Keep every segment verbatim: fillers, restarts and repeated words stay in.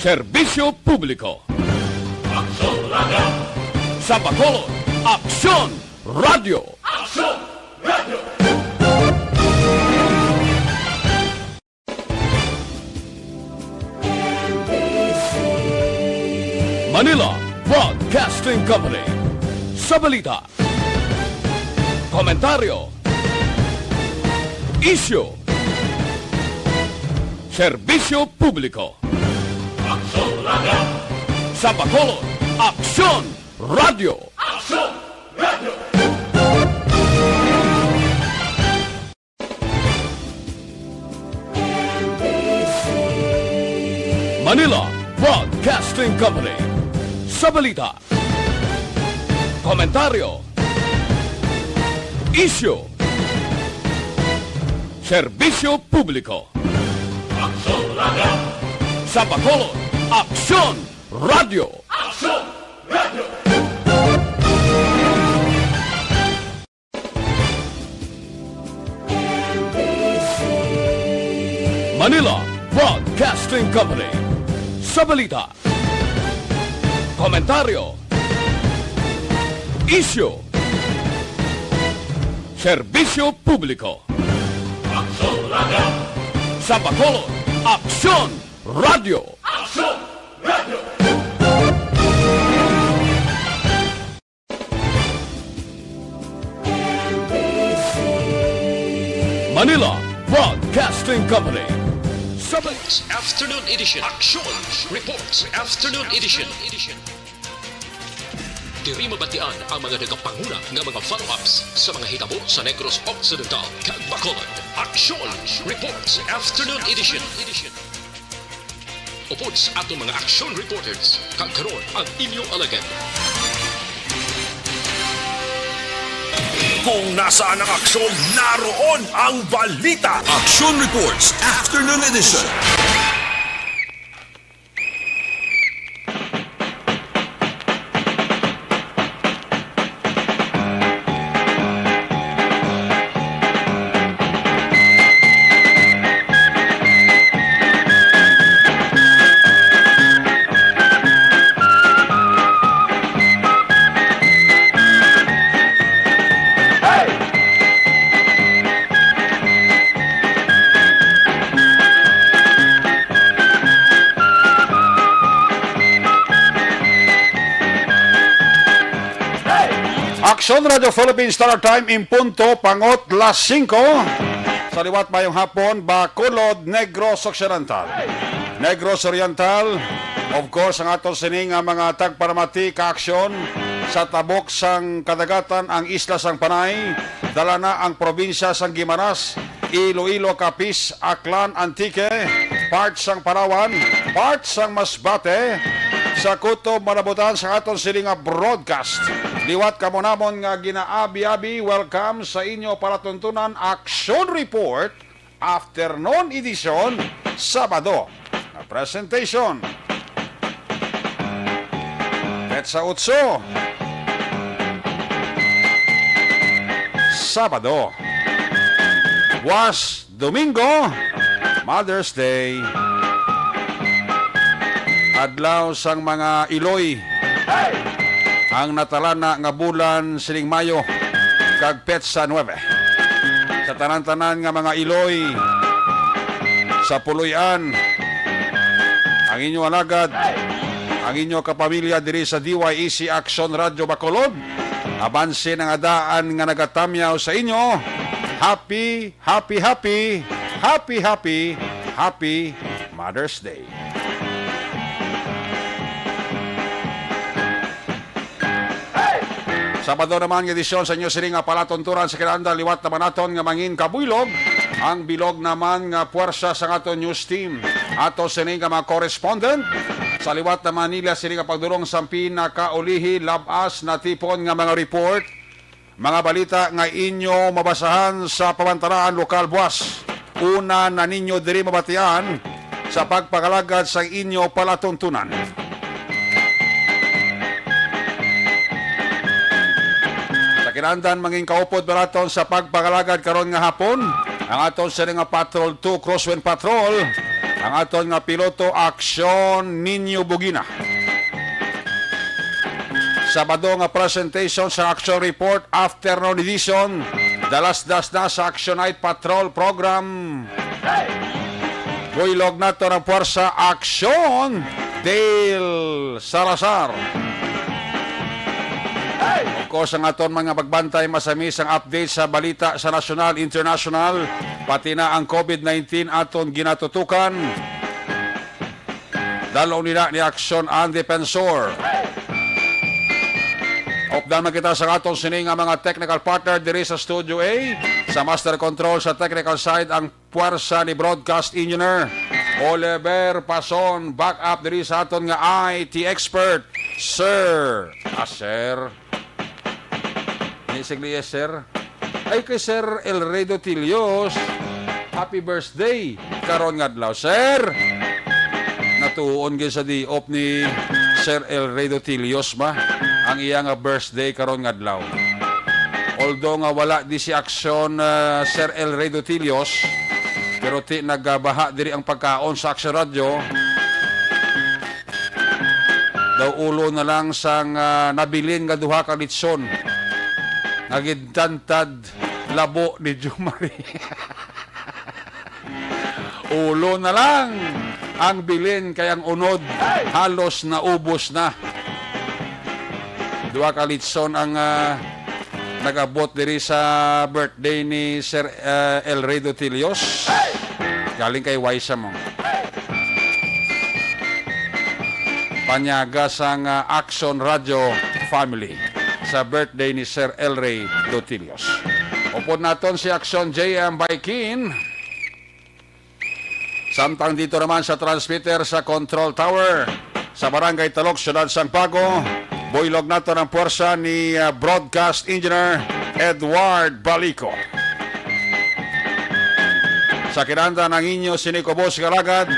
Serbisyo publiko. Aksyon Radio. Sa Bacolod, Aksyon Radio. Aksyon Radio. Manila Broadcasting Company. Sa balita, komentaryo, isyu, serbisyo publiko. Aksyon Radio. Sa Bacolod, Aksyon Radio. Aksyon Radio. Manila Broadcasting Company. Sa balita, komentaryo, isyu, serbisyo publiko. Aksyon Radio. Sa Bacolod, Aksyon Radio. Aksyon Radio. Manila Broadcasting Company. Sa balita, komentaryo, isyu, serbisyo publiko. Aksyon Radio. Sa Bacolod, Aksyon Radio. Aksyon Radio. Manila Broadcasting Company. Sa Reports Afternoon Edition. Aksyon Reports Afternoon Edition. Diri mabatian ang mga nagapanguna nga mga follow-ups sa mga hitabo sa Negros Occidental kag Bacolod. Aksyon Reports Afternoon Edition. Upod sa aton mga aksyon reporters, kag karon ang inyo alagad. Kung nasaan ang aksyon, naroon ang balita. Aksyon Reports Afternoon Edition. Aksyon Radio Philippines, Standard Time, in punto, pangot las singko. Sa liwat, mayong hapon, Bacolod, Negros Occidental, Negros Oriental, of course, ang aton sini nga mga tagparamati, kaaksyon, sa tabok sang kadagatan, ang isla sang Panay, dala na ang probinsya sang Guimaras, Iloilo, Capiz, Aklan, Antique, part sang Palawan, part sang Masbate, sa kutob malabutan sang aton sini nga broadcast. Liwat kamo namon nga ginaabi-abi, welcome sa inyo palatuntunan Action Report, Afternoon Edition, Sabado. Nga presentation, petsa otso, Sabado. Buwas, Domingo, Mother's Day. Adlaw sang mga iloy, ang natalana nga bulan sining Mayo, kag petsa nuebe. Sa tanan-tanan nga mga iloy sa puloy-an, ang inyo alagad, ang inyo kapamilya diri sa D Y A C Action Radio Bacolod, aban sini nga daan nga nagatamyaw sa inyo, happy, happy, happy, happy, happy, happy Mother's Day. Sabado naman nga edisyon sa inyo sini nga palatuntunan sa kinahanglan, liwat naman naton nga mangin kabuylog ang bilog naman nga puwersa sa aton news team. Ato sini nga mga correspondent sa liwat naman nila sini nga pagdulong sa pinakaulihi, lab-as natipon nga mga report, mga balita nga inyo mabasahan sa pamantalaan lokal buwas. Una na ninyo diri mabatian sa pagpangalagad sa inyo palatuntunan. Sa kinahanglan, mangin kaupod ba naton sa pagpangalagad karon nga hapon ang aton sini nga Patrol two Crosswind Patrol. Ang aton nga piloto, Aksyon Niño Bugina. Sabado nga presentation sa Action Report, afternoon edition, dalasdas na sa Action Night Patrol Program. Buylog naton ang puwersa, Aksyon Dale Salazar. Of course, ang aton mga pagbantay, masami sang update sa balita sa nasyonal, international, pati na ang covid nineteen aton ginatutukan. Dalo nila ni Aksyon ang Defensor. Updan man kita sa aton sini nga mga technical partner diri sa Studio A. Sa master control sa technical side, ang puwersa ni broadcast engineer Oliver Pason. Back up diri sa aton nga I T expert, Sir. Ah, sir. Ni sigli, yes, sir. Ay, kay Sir El Rey Dotilios, happy birthday karon nga adlaw, sir. Natuon gyud sa day off ni Sir El Rey Dotilios ba ang iya nga birthday karon nga adlaw. Although nga wala di si Aksyon, ah, Sir El Rey Dotilios, pero ti nagabaha diri ang pagkaon sa Aksyon Radyo. Daw ulo na lang sang, ah, nabilin nga duha ka litson nga gintantad labo ni Jumari. Ulo na lang ang bilin kay ang unod halos naubos na. Duha ka litson ang, ah, nag-abot diri sa birthday ni Sir, ah, El Rey Dotilios. Galing kay Waisa mo. Panyaga sang, ah, Action Radio Family sa birthday ni Sir El Rey Dotilios. Upod naton si Action J M Baikin. Samtang dito naman sa transmitter sa Control Tower sa Barangay Talok, Siyudad sang Bago, buylog naton ang puwersa ni, ah, Broadcast Engineer Edward Balico. Sa kinanda ng inyo sinikubos nga lagad,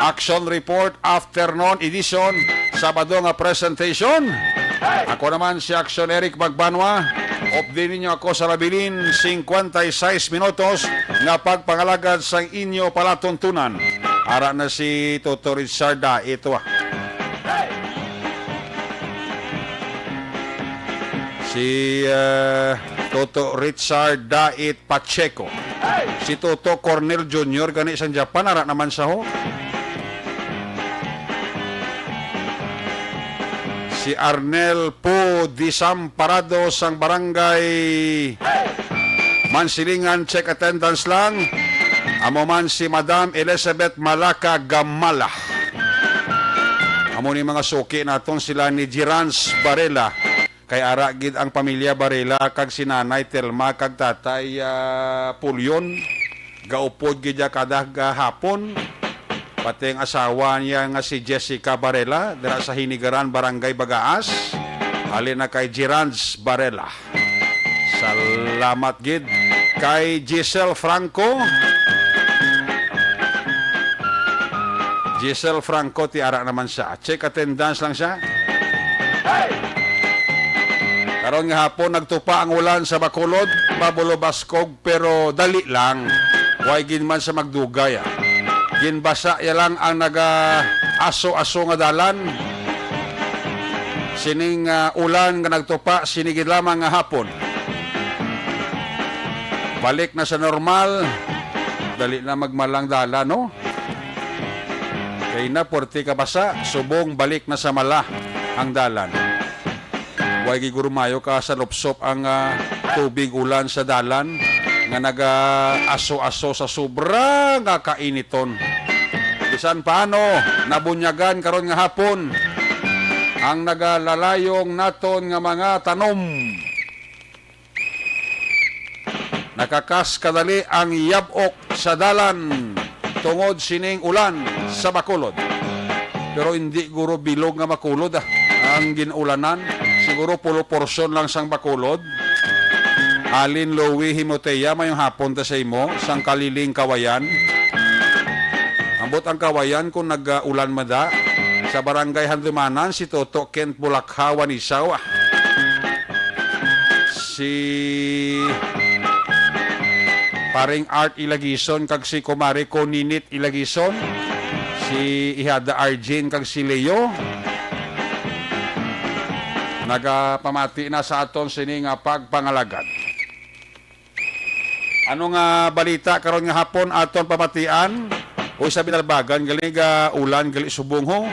Action Report, afternoon edition, Sabado nga presentation. Ako naman si Action Eric Magbanwa. Updi ninyo ako sa labilin, cincuenta y seis minutos nga pagpangalagad sang inyo palatuntunan. Ara na si Toto Richard, ah, ito, ah. Si, eh, Toto Richard Dait Pacheco. Si Toto Cornel Junior gani sang Japan, ara naman sa ho. Si Arnel Pu Disamparado sang Barangay Mansilingan, check attendance lang. Amo man si Madam Elizabeth Malaka Gamala. Amo ni mga suki naton, sila ni Jirans Barela. Kay ara gid ang pamilya Barela kag si Nanay Telma kag Tatay, ah, Pulyon. Gaupod gid ya kada gahapon. Pati ang asawa niya nga si Jessica Barela, dira sa Hinigaran, Barangay Bagaas. Halin na kay Gerans Barela. Salamat gid kay Giselle Franco. Giselle Franco, ti ara naman sa check attendance lang siya. Karon nga hapon, nagtupa ang ulan sa Bacolod, Babulobaskog, pero dali lang. Way gid man sa magdugay, ah. Ginbasa ya lang ang naga-aso-aso nga dalan. Sining, ah, ulan nga nagtupa, sini gid lamang nga hapon. Balik na sa normal. Dali na magmalang dalan, no? Kay na, puwerte ka basa, subong balik na sa mala ang dalan. Way gid guro mayo ka sa lupsop ang, ah, tubig ulan sa dalan nga naga-aso-aso sa sobra nga kainiton. Bisan paano, nabunyagan karon nga hapon ang nagalalayong naton nga mga tanom. Nakakas kadali ang yab-ok sa dalan tungod sining ulan sa Bacolod. Pero hindi guro bilog nga Bacolod, ah, ang gin-ulanan. Siguro pulo porsyon lang sang Bacolod. Alin Louie Himotea, mayong hapon ta sa imo, sang Kaliling, Kawayan. Ambot ang Kawayan kung nag-ulan mada. Sa Barangay Handumanan, si Toto Kent Bulakha, Wanisaw, ah. Si Paring Art Ilagison kag si Kumare ko Ninit Ilagison, si Ihada Arjin kag si Leo. Nagapamati na sa aton sini nga pagpangalagad. Ano nga balita karon nga hapon aton pamatian? Uy, sa Binalbagan, gali ga ulan, gali subong ho.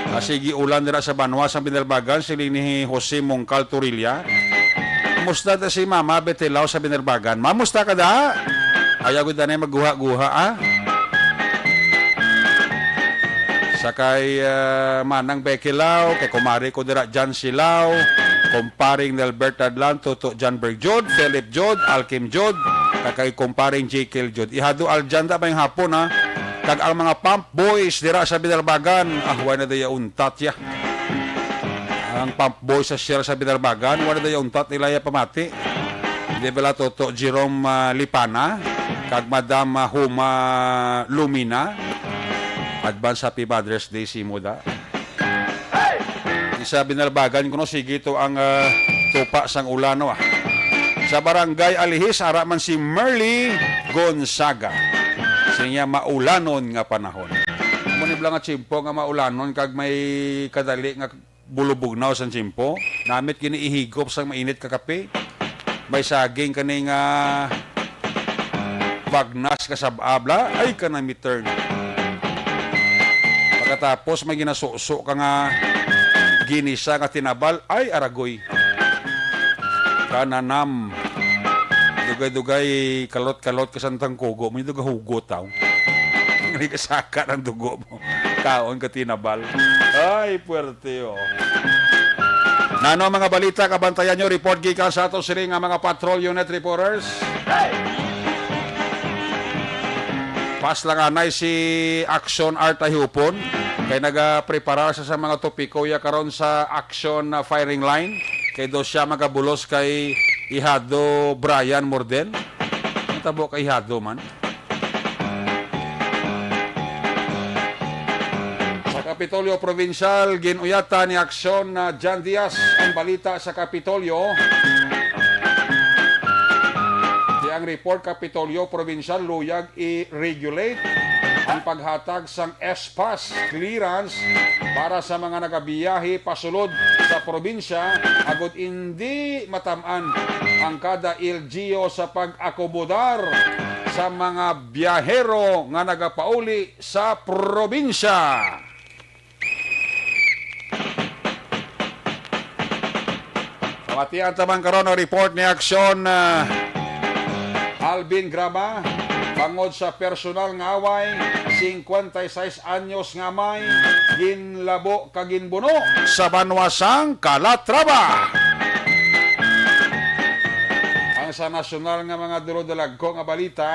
Ah, sige, ulan dira sa banwa sang Binalbagan, siling ni Jose Mongcal Torilla. Musta da si Mama Betelao sa Binalbagan? Mamusta ka da? Ayaw gud anay magguha-guha, ah. Sa kay, ah, Manang Becky Lau, kay kumari ko dira, John Silao, kumparing Nelbert Adlan, Toto John Berg Jud, Philip Jud, Alkim Jud, kag kay kumparing Jekyll Jud. Ihado aljan da mayong hapon, ha. Kag ang mga pump boys dira sa Binalbagan, ah, wala na daya untat ya. Ang pump boys sa Shell sa Binalbagan, wala na daya untat nila ya pamati. Di bala Toto Jerome, ah, Lipana, kag Madam, ah, Huma Lumina. Advance Happy Mother's Day sa imo da. Sa Binalbagan kuno, sige to ang, ah, tupa sang ulan, no, ah. Sa Barangay Alihis, ara man si Merly Gonzaga. Siya maulanon nga panahon. Amo ni bala nga tiyempo nga maulanon kag may kadali nga bulubugnaw sang tiyempo. Namit gini ihigop sang mainit ka kape. May saging kani nga bagnas ka sab-a bala, ay ka na mi turn. Pagkatapos may ginasuso ka nga ginisa nga tinabal, ay aragoy. Kananam. Dugay-dugay, kalot-kalot ka sa tangkugo mo, yung dugahugot, aw. Hindi ka saka ng dugo mo. Kaon ka tinabal. Ay, puwerte, oh. Nano ang mga balita, kabantayan nyo, report gikan sa ato sini nga mga patrol unit reporters. Pas lang anay si Action Art Ahupon, kay nagapreparar sa, sa mga topiko ya karon sa action, ah, firing line. Kay do siya magabulos kay Ihado Brian Morden. Ang tabo kay Ihado man. Sa Kapitolyo Provincial, gin-uyatan ni Aksyon na John Diaz ang balita sa Kapitolyo. Di ang report, Kapitolyo Provincial, luyag i-regulate ang paghatag sang S-Pass clearance para sa mga nagabiyahe pasulod sa probinsya, agud indi matam-an ang kada L G U sa pag-akomodar sa mga biyahero nga nagapauli sa probinsya. Pamatian ta man karon ang report ni Aksyon, ah, Alvin Grama, bangod sa personal nga away, singkwenta y seis anyos nga amay, ginlabo kag ginbuno sa banwa sang Calatrava. Ang sa nasyonal nga mga dulodalagko nga balita,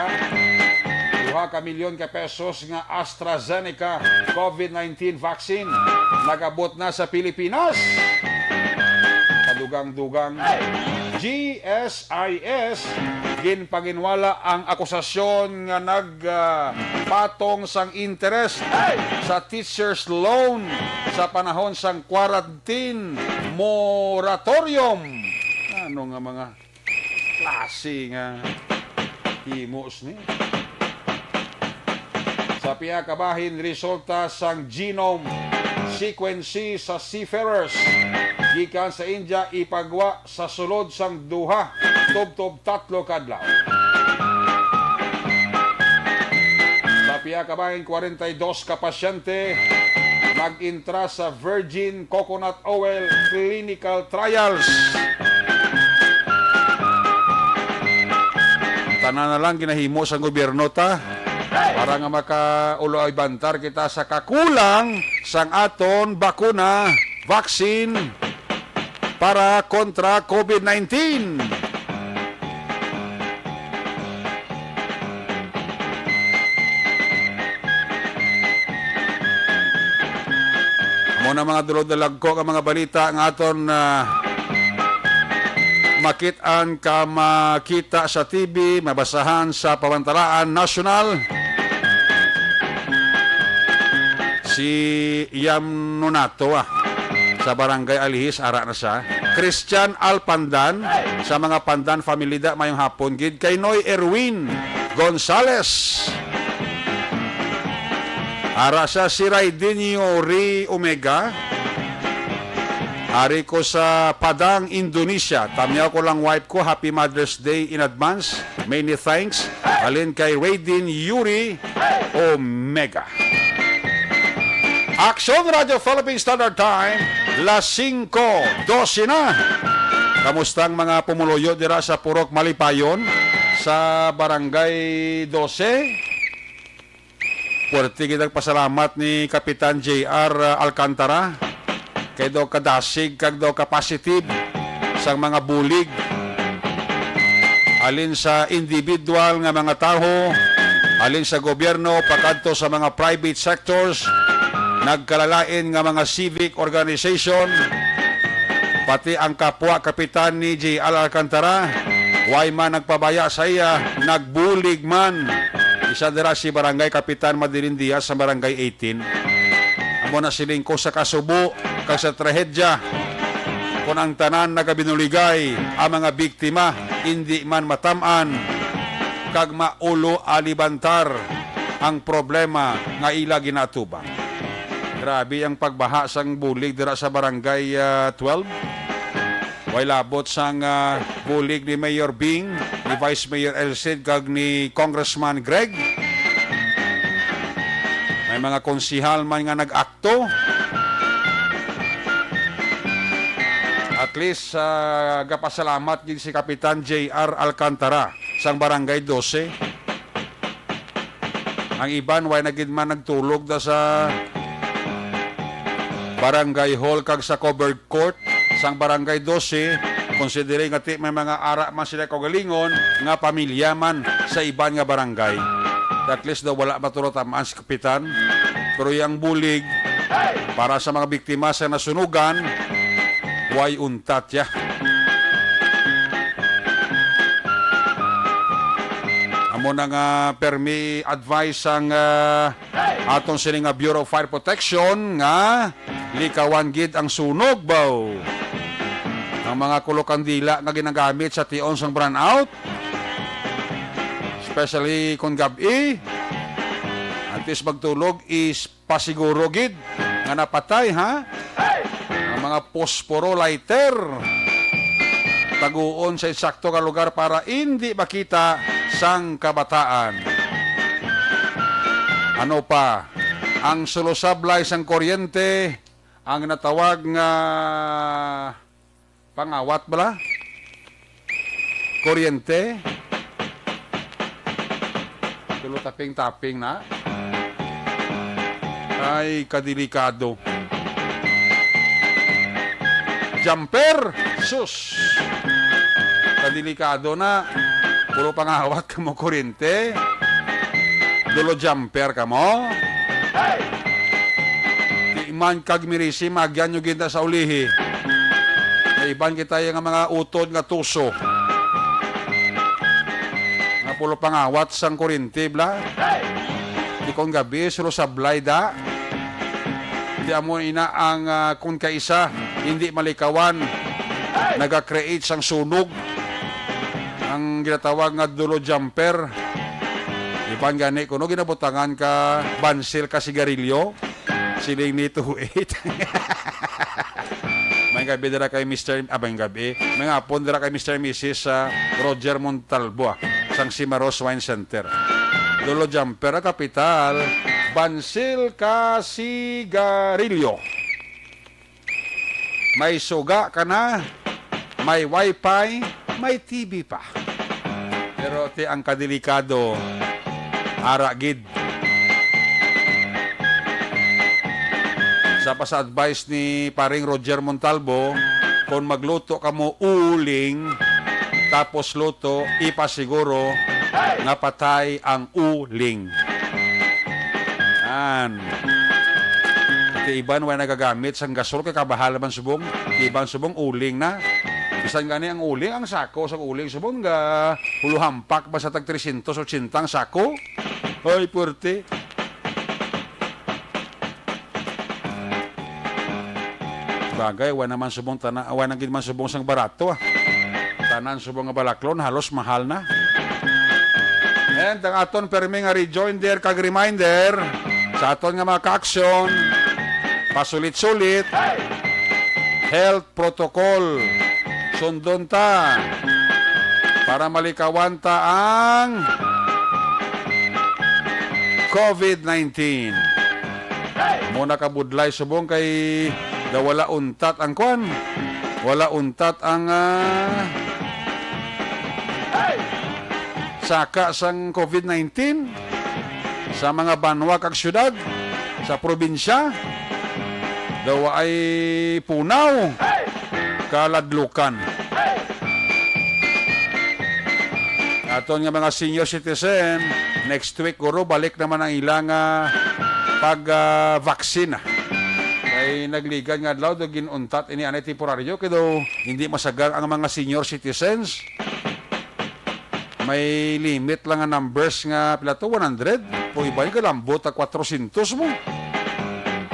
duha ka milyon ka pesos nga AstraZeneca COVID nineteen vaccine nagabot na sa Pilipinas. Kadugang-dugang, G S I S ginpaginwala ang akusasyon nga nag, ah, patong sang interes sa teacher's loan sa panahon sang quarantine moratorium. Ano nga mga klase nga himos ni? Sa pihak ka bahin, resulta sang genome sequence sa seafarers gikan sa India ipagwa sa sulod sang duha tubtob tatlo ka adlaw. Sa pihak ka bahin, kwarenta y dos ka pasyente nag-intra sa virgin coconut oil clinical trials. Tanan na lang ginahimo sang gobyerno ta para nga makaulo-ibantar kita sa kakulang sang aton bakuna, vaccine para kontra COVID nineteen. Amo na mga dulod-dalagko nga mga balita nga aton, ah, makit-an ka makita sa T V, mabasahan sa Pamantalaan Nasyonal. Si Yam Nonato, ah, sa Barangay Alihis, ara na siya. Christian Alpandan, sa mga Pandan family da, mayong hapon gid. Kay Noy Erwin, Gonzales. Ara sa si Raiden Yuri Omega. Ari ko sa Padang, Indonesia. Tamyaw ko lang wife ko. Happy Mother's Day in advance. Many thanks. Halin kay Raiden Yuri Omega. Aksyon Radio Philippine Standard Time, las singko dose na. Kamusta ang mga pumuluyo dira sa Purok Malipayon, sa Barangay dose? Puwerte gid ang pasalamat ni Kapitan J R Alcantara kay daw kadasig kag daw ka-positive sang mga bulig, halin sa individual nga mga tawo, halin sa gobyerno pakadto sa mga private sectors, nagkalalain nga mga civic organization, pati ang kapwa kapitan ni J R Alcantara, way man nagpabaya sa iya, nagbulig man. Isa dira si Barangay Kapitan Madeline Diaz sa Barangay eighteen. Amo na siling ko sa kasubo kag sa trahedya, kon ang tanan nagabinuligay, ang mga biktima indi man matam-an kag maulo alibantar ang problema nga ila ginatubang. Grabe ang pagbaha sang bulig dira sa Barangay, ah, twelve. Way labot sang, ah, bulig ni Mayor Bing, ni Vice Mayor Elcid, kag ni Congressman Greg. May mga konsihal man nga nag-akto. At least, ah, gapasalamat gid si Kapitan J R Alcantara sang Barangay dose. Ang iban, way na gid man nagtulog da sa barangay hall kag sa covered court sang Barangay dose, considering nga ti may mga ara man sila kaugalingon nga pamilya man sa iban nga barangay. At least daw wala matulog tamaan si kapitan. Pero yang bulig para sa mga biktima sa nasunugan, way untat ya. Amo na nga permi advice ang, ah, aton sini nga Bureau of Fire Protection nga likawan gid ang sunog, baw. Ang mga kulokandila nga ginagamit sa tion sang brownout, especially kon gab-i, antes magtulog, is pasiguro gid nga napatay, ha? Ang mga posporo lighter, taguon sa insakto nga lugar para indi makita sang kabataan. Ano pa? Ang sulusablay sang kuryente, ang natawag nga pangawat bala? Kuryente? Tulo taping-taping na. Ay, kadelikado. Jumper! Sus! Kadelikado na. Puro pangawat kamo kuryente. Dulo jumper kamo. Di man kag mirisi, magyan nyo ginta sa ulihi. May iban kita nga mga utod nga tuso. Nga pulo pangawat sang kuryente, bla. Di kon gabi, sulo sablay da. Di amo ina ang, ah, kung kaisa, hindi malikawan, naga-create sang sunog. Ang ginatawag nga dulo jumper. Iban gani, kuno ginabutangan ka bansil ka sigarilyo, siling ni two eight. May gabi dira kay Mister, ah, may gabi. May hapon dira kay Mister Missus, ah, Roger Montalbo, ah, sang Cimaros Wine Center. Dulo jumper, ah, kapital. Bansil ka sigarilyo. May suga ka na, may wifi, may T V pa. Pero ti ang kadelikado, ara gid. Sa pa sa advice ni Paring Roger Montalbo, kung magluto kamo uling, tapos luto, ipasiguro nga patay ang uling. Yan. Ti iban way nagagamit sang gasol kay kabahala man subong. Ti iban subong uling na. Bisan gani ang uling, ang sako sang uling subong ga huluhampak ba sa tag trescientos ochenta ang sako? Ay, puwerte. Bagay, wa naman subong tana-, wa na gid man subong sang barato, ah. Tanan subong nga balaklon, halos mahal na. And ang aton permi nga rejoinder kag reminder sa aton nga mga ka-aksyon, pasulit-sulit, health protocol, sundon ta para malikawan ta ang covid nineteen. Mo nakabudlay subong kay daw wala untat ang kwan. Wala untat ang, ah, saka sang covid nineteen sa mga banwa kag syudad sa probinsya. Daw ay punaw kaladlukan. Aton nga mga senior citizen, next week guro balik naman ang ilang, ah, pag, ah, vaccine. Kay nagligad nga adlaw do ginuntat ini anay temporaryo kay daw hindi masagar ang mga senior citizens. May limit lang nga numbers nga pila to, one hundred. O iba yung kalambot, ah, kwatrosyentos mo.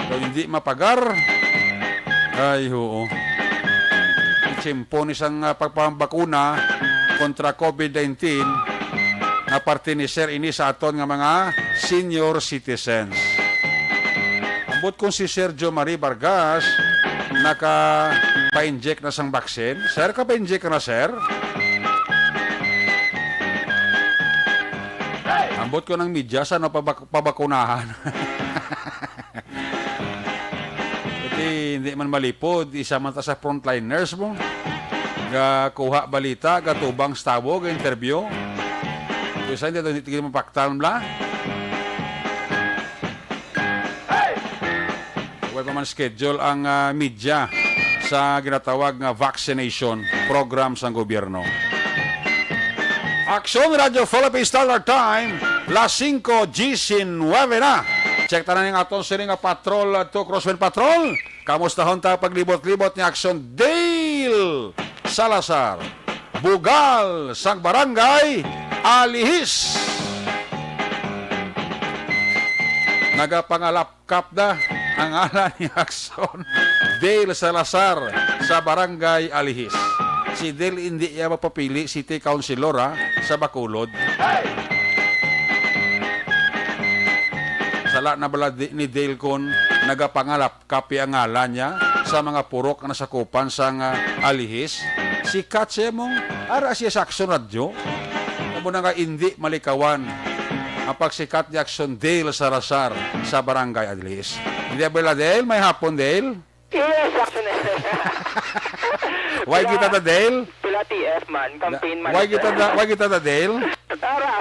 Daw hindi mapagar. Ay, oo. Itsimpo ni sang, ah, pagpambakuna kontra covid nineteen nga parte ni Sir ini sa aton nga mga senior citizens. Ambot kung si Sir Jo Marie Vargas naka-pa-inject na sang vaccine. Sir, ka-pa-inject ka na, sir? Ambot ko ng media sa ano pabak-, pabakunahan. Iti, hindi man malipod, isa man ta sa frontliners mo. Ga kuha balita, ga tubang sa tawo, ga interview. Kung saan dito, hindi tigil mapaktal, bla? Wala pa man schedule ang, ah, media sa ginatawag nga vaccination program sang gobyerno. Aksyon Radio Philippines Standard Time, las singko diecinuebe na. Check tanan ning aton sini nga patrol, uh, to Crosswind Patrol. Kamustahon ta paglibot-libot ni Aksyon Dale Salazar, bugal sang Barangay Alihis. Nagapangalap kap na ang ngalan ni Aksyon Dale Salazar sa Barangay Alihis. Si Dale hindi iya mapapili city councilor, ha, sa Bacolod. Sala na bala di, ni Dale kon nagapangalap kapi ang ngalan niya sa mga purok nga nasakupan sang, ah, Alihis? Sikat siya mong ara siya sa Aksyon Radyo. Amo na nga indi malikawan ang pagsikat ni Aksyon Dale Salazar sa Barangay Alihis. Hindi ba, Dale? May hapon, Dale? Yes, Aksyon. Why kita ta, Dale? Pila T F man, campaign manager. Why kita ta, why kita ta, Dale? Tara.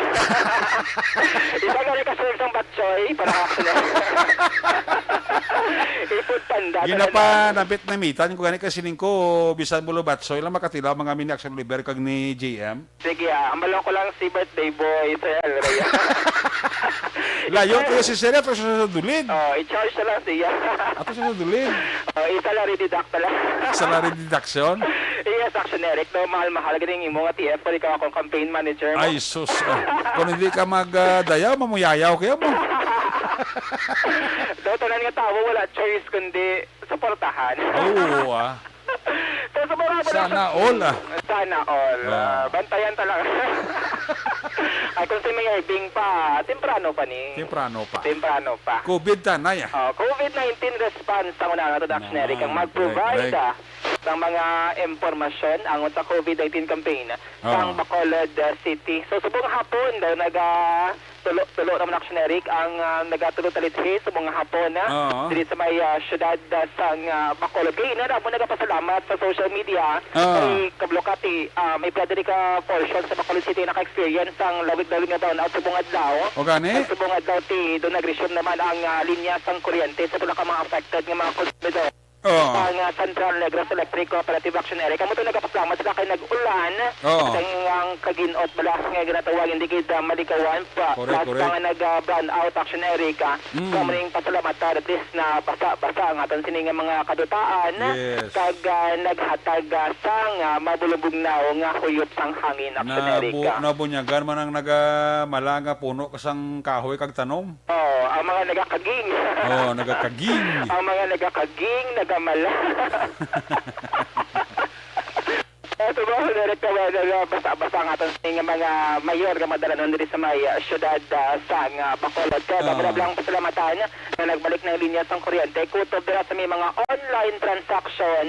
Isa ka rin ka-serve sang batchoy para Aksyon. Ipod panda. Yun na pa, nabit na mitan ko gani kasi ning ko, bisan mo lo batchoy lang makatilaw mga mini Aksyon Oliver kag ni J M. Sige, ah, hambalon ko lang si birthday boy, Sir El Rey. Layo kayo si Sir, ato siya sa dulid. Oh, i-charge na lang siya. Ato siya sa dulid. Oh, i-salary deduct na lang. Salary deduction? Yes, Aksyon Eric, no, mahal-mahal ganing imo nga T F, pero ikaw akong campaign manager mo. Ay, sus, oh. Kung hindi ka mag, ah, dayaw, mamuyayaw kayo mo. Daw tanan nga tawo, wala choice kundi suportahan. Oo, ah. So, sa mga Sana all, ah. Sana all. Ah. Ah, bantayan talaga. Ay, kung si Mayor Bing pa, temprano pa ni. Temprano pa. Temprano pa. Covid tanay, ah. Oh, covid nineteen response ang una nato, Doc Neric, ang mag-provide, correct, correct, ah, ng mga impormasyon angon sa covid nineteen campaign sang Bacolod, ah, City. So, subong hapon daw naga-, tulo, tulo naman, Aksyon Eric, ang, ah, nagatulo talithi sa mga hapon, ah, diri sa may, ah, siyudad, ah, sang, ah, Bacolod. Kay ina na mo nagapasalamat sa social media kay Kablokati, ah, may pila diri ka portion sa Bacolod City naka-experience sang lawig-lawig nga brownout subong adlaw. O gani? Subong adlaw ti do nag-resume naman ang, ah, linya sang kuryente sa pila ka mga affected nga mga konsumidor. Oo. Ang, ah, Central Negros Electric Cooperative, Aksyon Eric. Amo to nagapasalamat sila kay nag-ulan. Oo. Ang, ang kaginot bala nga ginatawag hindi gid, ah, maligawan pa. Correct, plus correct. Pa nga nag, ah, brown out, Aksyon Eric, ah. Mm. Sa maring pasalamat, ah, at least na basa-basa ang aton sini nga mga kadutaan. Yes. Kag, ah, naghatag, ah, sang, ah, mabulubugnaw nga huyop sang hangin, Aksyon Eric, ah. Nabunyagan man ang nagamala nga puno sang kahoy kag tanom. Oh, ang mga nagakaging. Oh, nagakaging. Ang mga nagakaging, nagamala. Ito ba, Direk, nga basa-basa ang aton nga mga mayor nga madalanon diri sa may, ah, siyudad, ah, sang, ah, Bacolod. Kaya damo na lang pasalamatan nga nagbalik ng linya sang kuryente. Kutob dira sa may mga online transaction,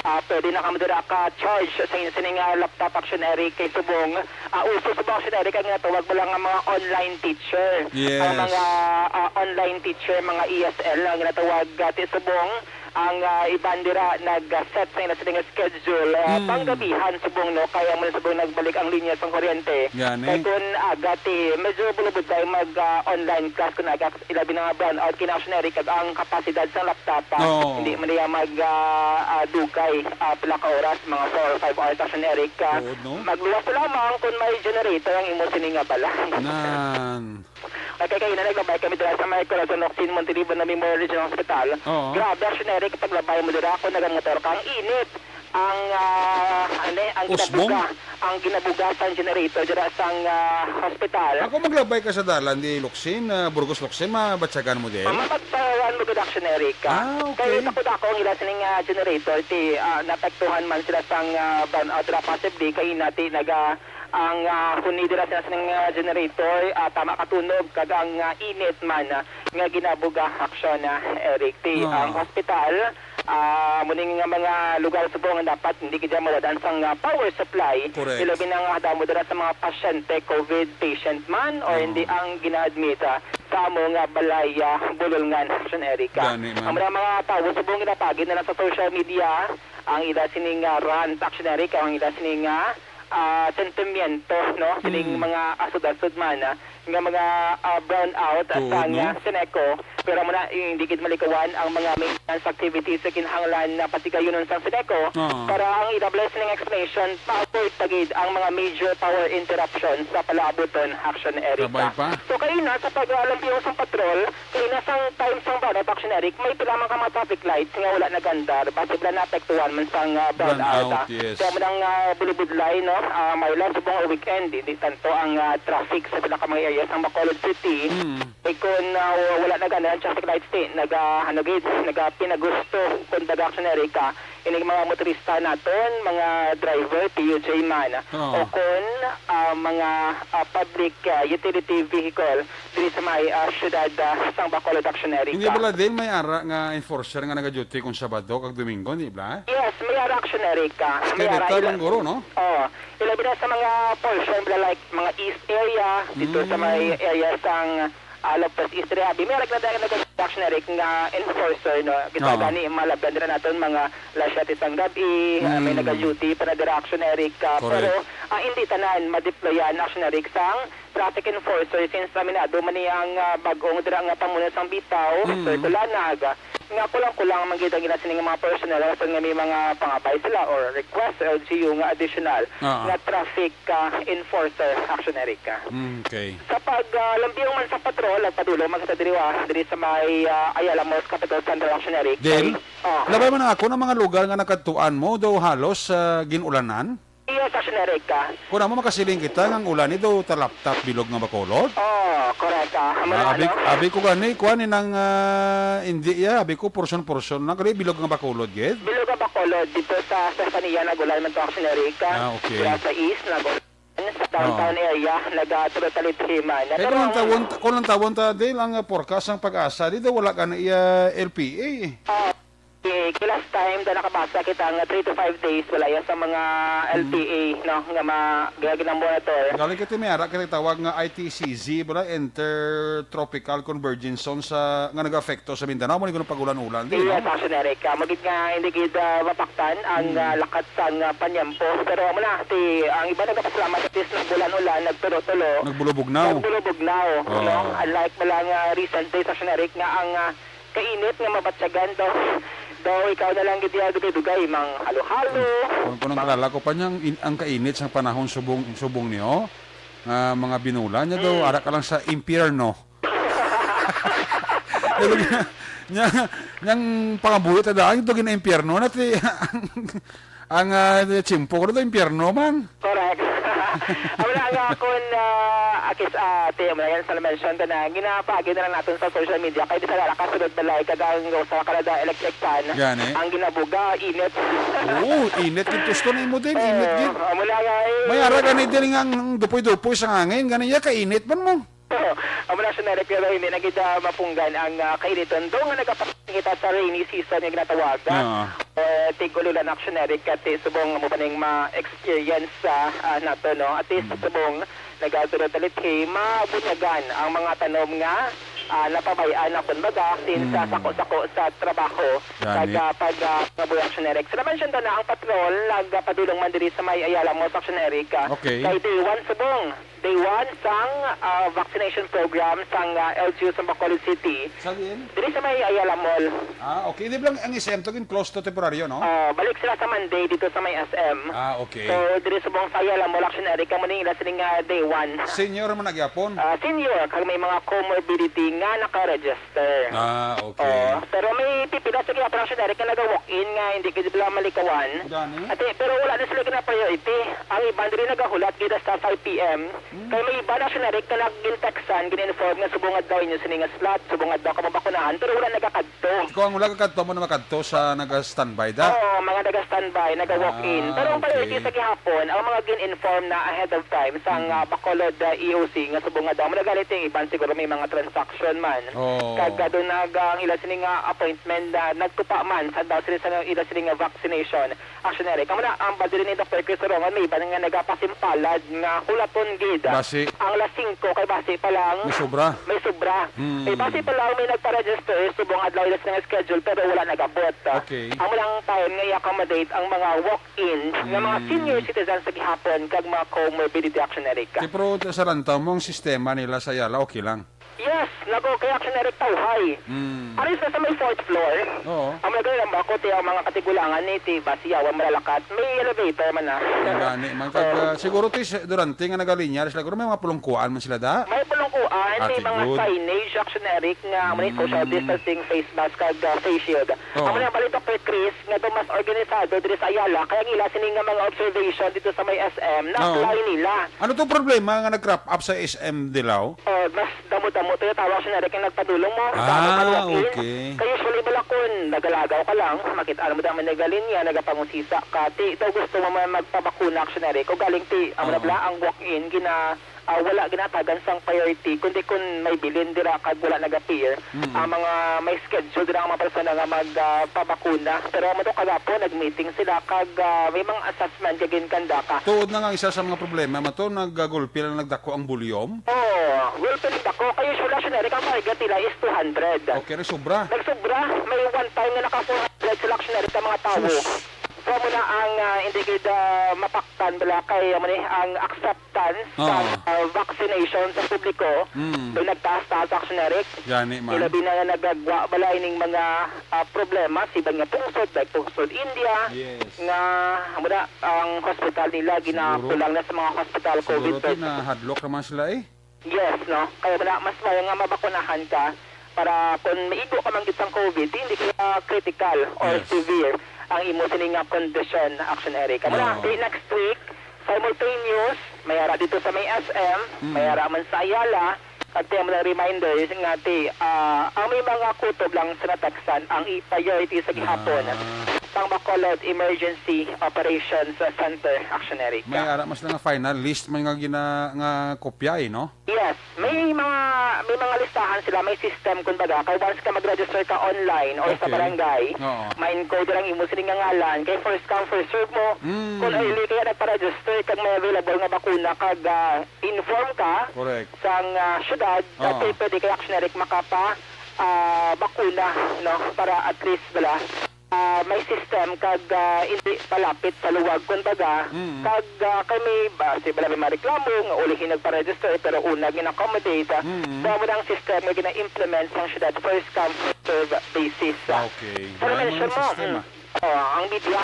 ah, pwede na kamo dira ka-charge sa inyo sining, ah, laptop, Action Eric, kay subong, ah, uso subong, Action Eric, ang ginatawag mo lang nga mga online teacher. Yes. Ang mga, ah, online teacher, mga E S L, ang ginatawag, ah, ti subong, ang, ah, iban dira nag-set sa ila sila nga schedule, ah, Mm. panggabihan subong, no, kaya mo na subong nagbalik ang linya sang kuryente. Gani. Kay kun aga ti medyo bulubod tayo mag, ah, online class kun aga, ilabi na nga brownout kay na, Action Eric, kag ang kapasidad sang laptop, ah, Oo. hindi man niya mag, ah, ah, dugay, ah, pila ka oras, mga four or five hours, Action Eric, ah, Tuod, no? Magluwas na lamang kung may generator ang imo sini nga balay. Nan. Okay, kaina naglabay kami dira sa may Corazon Locsin, Montilivo na Memorial Regional Hospital. Oo. Grabe, Action Eric, paglabay mo dira, kung nagamotor ka, ang init. Ang, ah, ano eh, ang Usbong? ginabuga, ang ginabuga sang generator dira sang, ah, hospital. Ako maglabay ka sa dalan di Locsin, ah, Burgos Locsin, mabatyagan mo din? Ang mapagpayawan mo gid, Action Eric, ah. Ah, okay. Kay takod ako ang ila sining, ah, generator, ti, ah, naapektuhan man sila sang, ah, brownout dira, possibly kay nati naga ang, ah, huni dira sa sining, ah, generator, ah, tama katunog kag ang, ah, init man, ah, nga ginabuga, Action, ah, Eric. Ti, Ah. ang hospital, ah, muning nga mga lugar subong nga dapat hindi gid mawad-an sang, ah, power supply. Correct. Ilabi na nga damo dira sa mga pasyente, covid patient man, or Oo. hindi ang gina-admit, ah, sa amo nga balay, ah, bulolngan, Action Eric, ah. Gani man. Ang mga, mga tawo subong ginapagid na lang sa social media ang ila sining, ah, rant, Action Eric, ang ila sining, ah, ah, sentimiento, no? Sining Mm. mga asod-asod man, ah, nga mga, ah, brownout Tuod, sang, no? ah, Seneco. Pero muna, hindi gid malikawan ang mga maintenance activities sa kinahanglan na patigayunon sang Seneco Oo. para ang ila blessing explanation, ma-avoid pa gid ang mga major power interruption sa palaabuton, Action Eric. Kabay pa. So, kaina sa pag-alampiyon sang patrol, kaina sang time sang brownout, Action Eric, may pila man ka mga traffic lights nga wala nagandar, basi pila naapektuhan man sang, ah, brownout, Brownout, ah. yes. Kaya mo nang, ah, bulubudlay, no? Ah, may lang subong nga weekend, hindi tanto ang, ah, traffic sa pila ka mga area sang Bacolod City. Mm. Eh, kung, ah, wala nagandar ang traffic lights, ti, naga, ano gid, naga pinagusto, kung baga, Action Eric, ah, ining mga motorista naton, mga driver, P U J man, Oo. o kung, ah, mga, ah, public, ah, utility vehicle, diri sa may, ah, siyudad, ah, sang Bacolod, Action Eric. Hindi bala din may ara nga enforcer nga nagaduty kung Sabado kag Domingo, di ba? Yes, may ara, Action Eric, ah. May Kaya ara, dito ila-, lang guro, no? Oo. Ilabi na sa mga portion, bala, like, mga east area, dito sa may Mm. area sang, ah, Lopez East area. Di, may ara na dahil nag-, Action Eric nga enforcer, no? Kita Oo. gani, malabyan dira naton, mga alas siyete sang gabi, ah, may Mm. nag-duty pa na dira, Action Eric, ah. Correct. Pero, ah, hindi tanan madeployan, Action Eric, sang traffic enforcer, since aminado man ni ang, ah, bag-ong dira nga pamuno sang Bitaw, Mm. Mister Tulanag, nga kulang-kulang man gid ang ila sining mga personnel, rason nga may mga pangabay sila or request sa L G U nga additional Ah. nga traffic, ah, enforcer, Action Eric. Mm, okay. Sa pag, ah, lampiyon man sa patrol, nagpadulong man kita diri, ah, diri sa may, ah, Ayala Malls, Capital Center, Action Eric. Then, Kay, ah. labay man ako ng mga lugar nga nagkadtuan mo, daw halos, ah, gin-ulanan? Yes, Action Eric, ah. Kung amo makasiling kita, nga ang ulan ni daw talaptap bilog nga Bacolod? Oh, correct, ah. Amo na, Ah, abi, ano? abi ko gani, kuan ni nang, ah, hindi, ya, abi ko portion-portion lang, kani bilog nga Bacolod, gid? Bilog nga Bacolod, dito sa Stefania, nag-ulan man to, Action Eric, ah. Ah, okay. Kaya sa East, nag-ulan. Sa downtown Oo. area, nag-, ah, tulo-talit himan. Kaya Pero kung ang ang tawon, kung ang tawon ta, Dale, ang, ah, forecast sang PAGASA, di daw wala ka na iya L P A, eh. Ah, Okay, kay last time daw nakabasa kita nga three to five days wala yan sa mga Mm. L T A, no, nga ma-, nga gina-monitor. Galing kita may ara kita tawag nga I T C Z, bala, Intertropical Convergence Zone sa, nga nag-apekto sa Mindanao, mo ni kuno pag-ulan-ulan, di, Yes, no? Action Eric. Ah, magid nga hindi gid, ah, mapaktan ang, Mm. ah, lakat sang, ah, panyempo. Pero amo na, ti, ang iba nagapasalamat at least nag-ulan-ulan, nagtulo-tulo. Nagbulubugnaw. Nagbulubugnaw, Oo. no? Unlike mo lang, ah, recent days, Action Eric, nga ang, ah, kainit nga mabatyagan daw. Daw ikaw na lang gid iya dugay-dugay, mang halo-halo. Kung, kung ang Mang kalala ko pa niya, ang in-, ang kainit sa panahon subong, subong niyo, nga mga binulan niya daw, Mm. ara ka lang sa impyerno. Nya, nya, niyang pangabuhi ta daan, ito gina-impyerno na ti, ang, ang, ah, tiyempo ko na to, impyerno man. Correct. Wala nga akon, ah, Is, ah, ti, mo na yan sa mention ta na, ginapagi na lang naton sa social media, kay di sa nara kasulod balay, kag ang usa ka na da electric fan, Gani. ang ginabuga, init. Oo, init gid, gusto na imo din, init Oo, gid. amo na nga eh. May ara gani din nga ang dupoy-dupoy sa hangin, gani ya, kainit man mo. Amo na, Action Eric, pero hindi na gid, ah, mapunggan ang, ah, kainiton. Daw nga nagapakita sa rainy season nga ginatawag, ah, Oo. eh, tig-ululan, Action Eric, at subong mo pa ning ma-experience, ah, ah, nato, no? At least Mm. subong nagasulod talithi, mabunyagan ang mga tanom nga, ah, napabay-an na, kumbaga, since sa Mm. sako-sako sa trabaho, Gani. kag, ah, pag, ah, pangabuhi, Action Eric. Sa na-mention to na ang patrol, nagpadulong man diri sa may Ayala Mall, Action Eric, ah, Okay. kay day one subong. Day one sang, ah, vaccination program sang, ah, L G U sa Bacolod City. Sa diin? Diri sa may Ayala Mall. Ah, okay. Di ba lang ang S M to gin close to temporaryo, no? Ah, balik sila sa Monday dito sa may S M. Ah, okay. So, diri subong sa Ayala Mall, Action Eric, kamo ni ila sining, ah, day one. Senior man na gyapon? Ah, senior, kag may mga comorbidity nga naka-register. Ah, okay. Oo. Pero may pipila sa gyapon, Action Eric, nga naga-walk-in nga hindi gid sila malikawan. Gani? Ate, pero wala na sila gina-priority. Ang iban diri nagahulat gid sa five P M. Hmm. Kay may iba, Action Eric, nga nag-, gin-textan, gin-inform nga subong adlaw inyo sini nga slot, subong adlaw ka mabakunahan, pero wala nagakadto. Kung ang wala ka kadto, mo na makadto sa naga-standby da? Oo, mga naga-standby, naga-walk-in. Ah, Pero ang priority okay. sa gihapon, ang mga gin-inform na ahead of time sa Mm. nga Bacolod, ah, E O C, nga subong adlaw. Muna galit yung iban, siguro may mga transaction man. Oo. Kag, ah, doon nag-, ang ila sini nga appointment, ah, nagtupa man, sa daw sila sa ila sini nga vaccination. Action Eric. Amo na, ang bad diri ni Doktor Chris Sorongan, may iban nga nagapasimpalad nga hulaton gid. Basi. Ang alas singko kay basi pa lang May sobra. may sobra. Hmm. Kay basi pa lang may nagpa-register, subong adlaw ila sa schedule, pero wala nagabot. Okay. Amo lang time nga i-accommodate ang mga walk-in nga mga Hmm. senior citizens sa gihapon kag mga comorbidity, Action Eric. Ti, pero sa Rantaw mo, ang sistema nila sa Ayala, okay lang? Yes, nago, kay Action Eric, tawhay. Mm. Aris na sa may fourth floor. Oo. Ang mga ganyan, ang bako, ti, ang mga katigulangan ni, ti, basiyawan, malalakat. May elevator man na. Ang gani, man, kag, Oo. ah, siguro, ti, s-, durante nga nagalinya, sila, siguro may mga pulungkuan man sila, da? May pulungkuan, Ah, may ti, mga good. signage, Action Eric, nga may social Mm. distancing, face mask, kag, ah, face shield. Oo. Amo na, bali, Doktor Chris, nga to mas organisado diri sa Ayala, kaya ang ila sini nga mga observation dito sa may S M, Oo. na-apply nila. Ano to problema nga nag-crop up sa S M Dilaw? Oh, mas damo-damo to yung tawag siya na rin yung nagpadulong mo. Ah, Damo man walk-in. okay. Kaya usually bala kun nagalagaw ka lang, makita mo damo nagalinya, nagapangusisa ka. Ti, ito gusto mo man magpabakuna, Action Eric. O galing ti, amo na Oo. bala ang walk-in, gina, ah, wala ginatagan sang priority, kundi kun may bilin dira kag wala nag-appear, Mm. ang mga may schedule dira ang mga persona nga mag, ah, pabakuna. Pero amo to kagapon, nag-meeting sila kag, ah, may mga assessment nga ginkandaka. Tuod na nga isa sa mga problema, mato nagagulpi lang nagdako ang volume. Oo, well, pero dako. Kay usually, Action Eric, ang target nila is two hundred. Okay, nagsubra. Nagsubra. May one time nga naka four hundred sila, Action Eric, ang mga tawo. Sus. So, amo na ang, ah, hindi gid, ah, mapaktan bala kay amo ni ang acceptance sa, Oo. ah, vaccination sa publiko. Mm. May nagtaas-taas, Action Eric. Gani man. Ilabi na nga nagagwa bala ining mga, ah, problema sa iban nga pungsod, like pungsod India, Yes. nga amo na ang hospital nila Siguro. ginakulang na sa mga hospital Siguro COVID ti beds. nahadlok naman sila eh. Yes, no? Kaya wala, mas maayo nga mabakunahan ka para kung maigo ka man gid sang COVID, hindi kaya critical or Yes. severe ang imo sini nga kondisyon, Action Eric. Amo na, Oo. di next week, simultaneous, may ara dito sa may S M, Mm. may ara man sa Ayala, at yung mga reminders nga ti, ah, ang may mga kutob lang sa nataksan ang i-priority sa gihapon. Ah. Sang Bacolod Emergency Operations Center, Action Eric. May ara mas lang nga final list man nga gina-, nga kopya eh, no? Yes, may mga, may mga listahan sila, may system, kumbaga, kay once ka mag-register ka online or sa Okay. barangay, Oo. ma-encode ang imo sini nga ngalan, kay first come, first serve mo. Mm. Kung early kaya nagpa-register, kag may available nga bakuna, kag, ah, inform ka Correct. sang, ah, syudad, Oo. dati pwede kay Action Eric makapa, ah, bakuna, no? Para at least, bala, ah, may system kag, ah, hindi palapit sa luwag, kumbaga, Mm. kag, ah, kay may, ba, si bala may mareklamo nga uli hinag pa-register, pero una gina-accommodate, ah. Mm. So, amo na ang system nga gina-implement sang syudad, first come, first serve basis, ah. Okay. Pero Wala mention mo mo, sistema. mm, oh, ang media,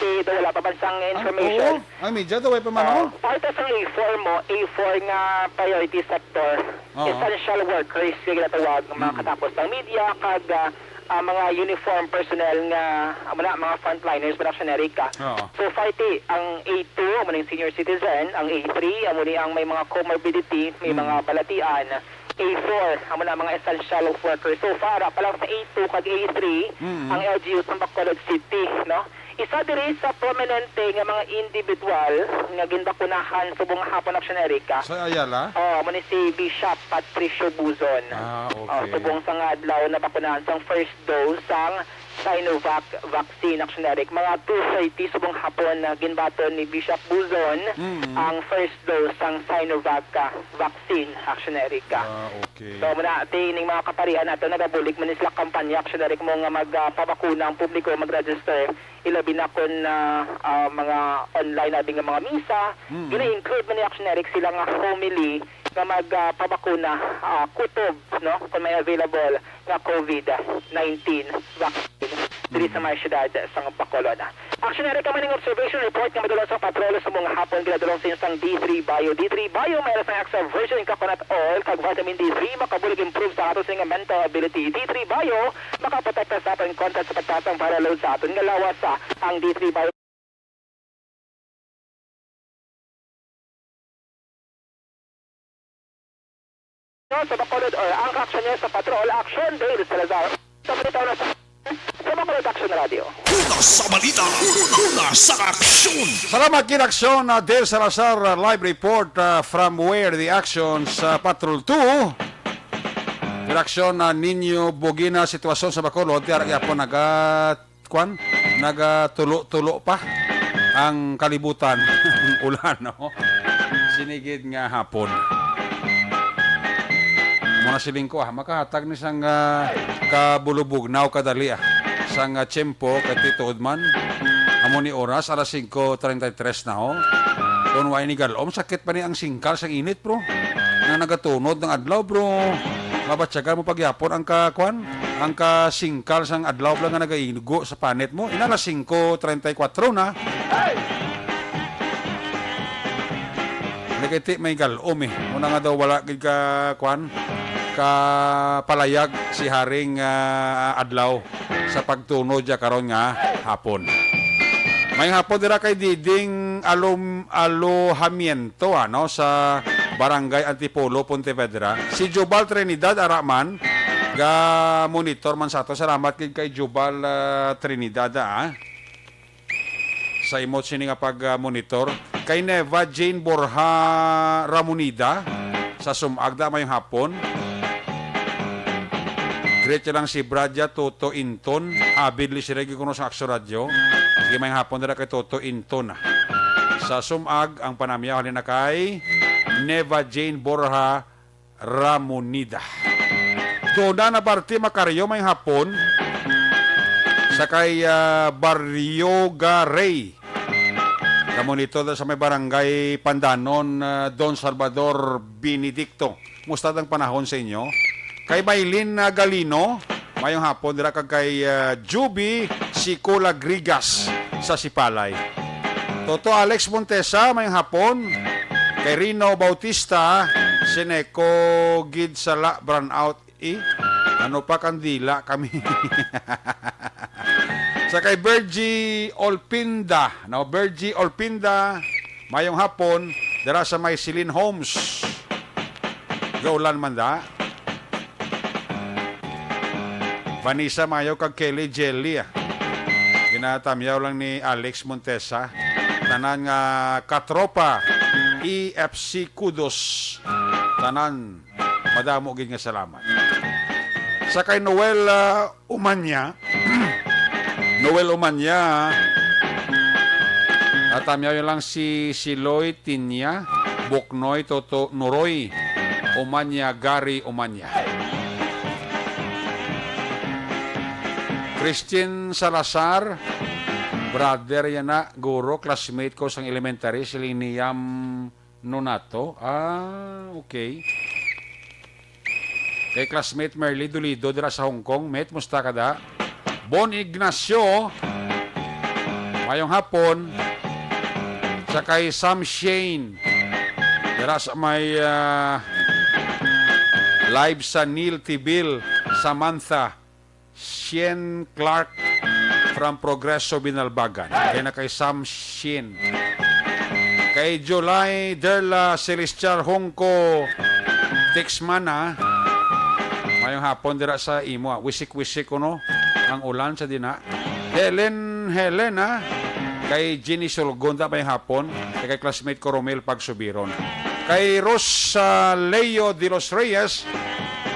eh, wala pa man sang Ang, information. oo, ang media, daw, wala pa man, Oh, oh. Parte sa A four mo, A four nga priority sector, Oo. essential workers, yung ginatawag, mga Mm. katapos ng media, kag, ah, ah, mga uniform personnel nga, amo na, mga frontliners, Production Eric, ah. Oo. So, fighty, ang A two, amo na yung senior citizen, ang A three, amo ni ang may mga comorbidity, may Mm. mga balatian, A four, amo na, mga essential workers. So far, ah, pa lang sa A two kag A three, Mm. ang L G U sa Bacolod City, no? Isa diri sa prominente nga mga individual nga ginbakunahan subong nga hapon, Action Eric, ah. Sa Ayala? Oh, amo ni si Bishop Patricio Buzon. Ah, Oh, okay. Subong sa nga adlaw nabakunahan sang first dose sang Sinovac vaccine, Action Eric. Mga two thirty subong hapon na ginbaton ni Bishop Buzon Mm. ang first dose sang Sinovac, ah, vaccine, Action Eric, ah. Ah, okay. So, muna, ti, ining mga kaparian nato, nagabulig man sila kampanya, Action Eric, mo nga mag, ah, pabakuna ang publiko, mag-register, ilabi na kon, ah, ah, mga online, abi nga mga misa, Mm. gina-include man ni, Action Eric, sila nga homily nga mag, ah, pabakuna, ah, kutob, no, kung may available nga COVID nineteen vaccine diri sa Mm. mga syudad sa Bacolod. Action Eric, kamo ning observation report nga madulong sa patrol sa mga hapon, ginadulong sa inyo sang D three Bio. D three Bio, may sang extra virgin coconut oil kag vitamin D three, makabulig improve sa aton sini nga mental ability. D three Bio, makaprotekta sa aton kontra sa pagtaas sang viral load sa aton nga lawas. Ang D three Bio sa Bacolod, or ang kaaksyon niya sa patrol, Action Dale Salazar. Sa balita na sa, sa Bacolod Action Radio. Una sa balita, una sa aksyon. Salamat, Kinaksyon, uh, Dale Salazar, uh, live report, uh, from where the actions, uh, Patrol two. Kinaksyon, uh, Nino Bugina, sitwasyon sa Bacolod, tiara gyapon naga kwan, nagatulo-tulo pa ang kalibutan, ang ulan, no? Sinigid nga hapon. Muna siling ko, ah, makahatag ni sang, ah, kabulubugnaw kadali, ah, sang, ah, tiyempo kay tituod man. Amo ni oras, alas singko treinta y tres na, oh. Kung wa ini galom, sakit pa ni ang singkal sang init, bro. Nga nagatunod ng adlaw, bro. Mabatyagan mo pagyapon ang ka, kwan? Ang kasingkal sang adlaw lang nga nagaigo sa panit mo. Ina, alas singko treinta y cuatro na. Nagiti may galom eh. Muna nga daw wala gid ka, kwan, ka palayag si Haring, ah, Adlaw sa pagtunod niya karon nga hapon. May hapon dira kay Diding Alum-, Alojamiento, ano, sa Barangay Antipolo, Pontevedra. Si Jubal Trinidad Araman, ga monitor man sa ato. Salamat gid kay Jubal, ah, Trinidad, ah, sa imot sini nga pag, ah, monitor. Kay Neva Jane Borja Ramonida, sa Sumag, da, mayong hapon. Greet niya lang si Bradya Toto Inton. Abid li sila gikuno sa Akso Radio. Sige, mayong hapon dira kay Toto Inton. Sa Sumag, ang panamyaw halin na kay Neva Jane Borja Ramonida. Dona na Barte Macario, mayong hapon. Sa kay, ah, Barrioga Rey. Kamo nito sa may barangay Pandanon, ah, Don Salvador Benedicto. Musta ang panahon sa inyo? Kay Maylin, ah, Galino, mayong hapon dira kag kay, ah, Juby Sicola Grigas sa Sipalay. Toto Alex Montesa, mayong hapon. Kay Rino Bautista, Sineco gid sala, brownout, eh. Ano pa, kandila kami. Sa kay Virgie Olpinda, no? Virgie Olpinda, mayong hapon, dira sa may Celine Homes. Gaulan man da. Vanessa Mayo kag Kelly Jelly, ah. Ginatamyaw lang ni Alex Montesa. Tanan nga katropa, E F C Kudos. Tanan, madamo gid nga salamat. Sa kay Noel, ah, Umanya, Noel Umanya, at tamyaw lang si Siloy Tinya, Buknoy Toto Nuroy, Umanya, Gary Umanya. Christine Salazar, brother yan na, guro, classmate ko sang elementary, si Liniam Nonato. Ah, okay. Kay classmate Merly Dolido dira sa Hong Kong. Met, musta ka da? Bon Ignacio, mayong hapon. Sa kay Sam Shane, dira sa may, ah, live sa Neil Tibil, Samantha. Shien Clark from Progreso, Binalbagan. Kay na kay Sam Shin. Kay July Derla Celestial Hongko Tixmana. Mayong hapon dira sa imo, ah. Wisik-wisik kuno ang ulan sa dina. Helen Helena, kay Jenny Sulgon, ta mayong hapon, kay, kay classmate ko Romel Pagsubiron. Kay Rosa Leo de los Reyes,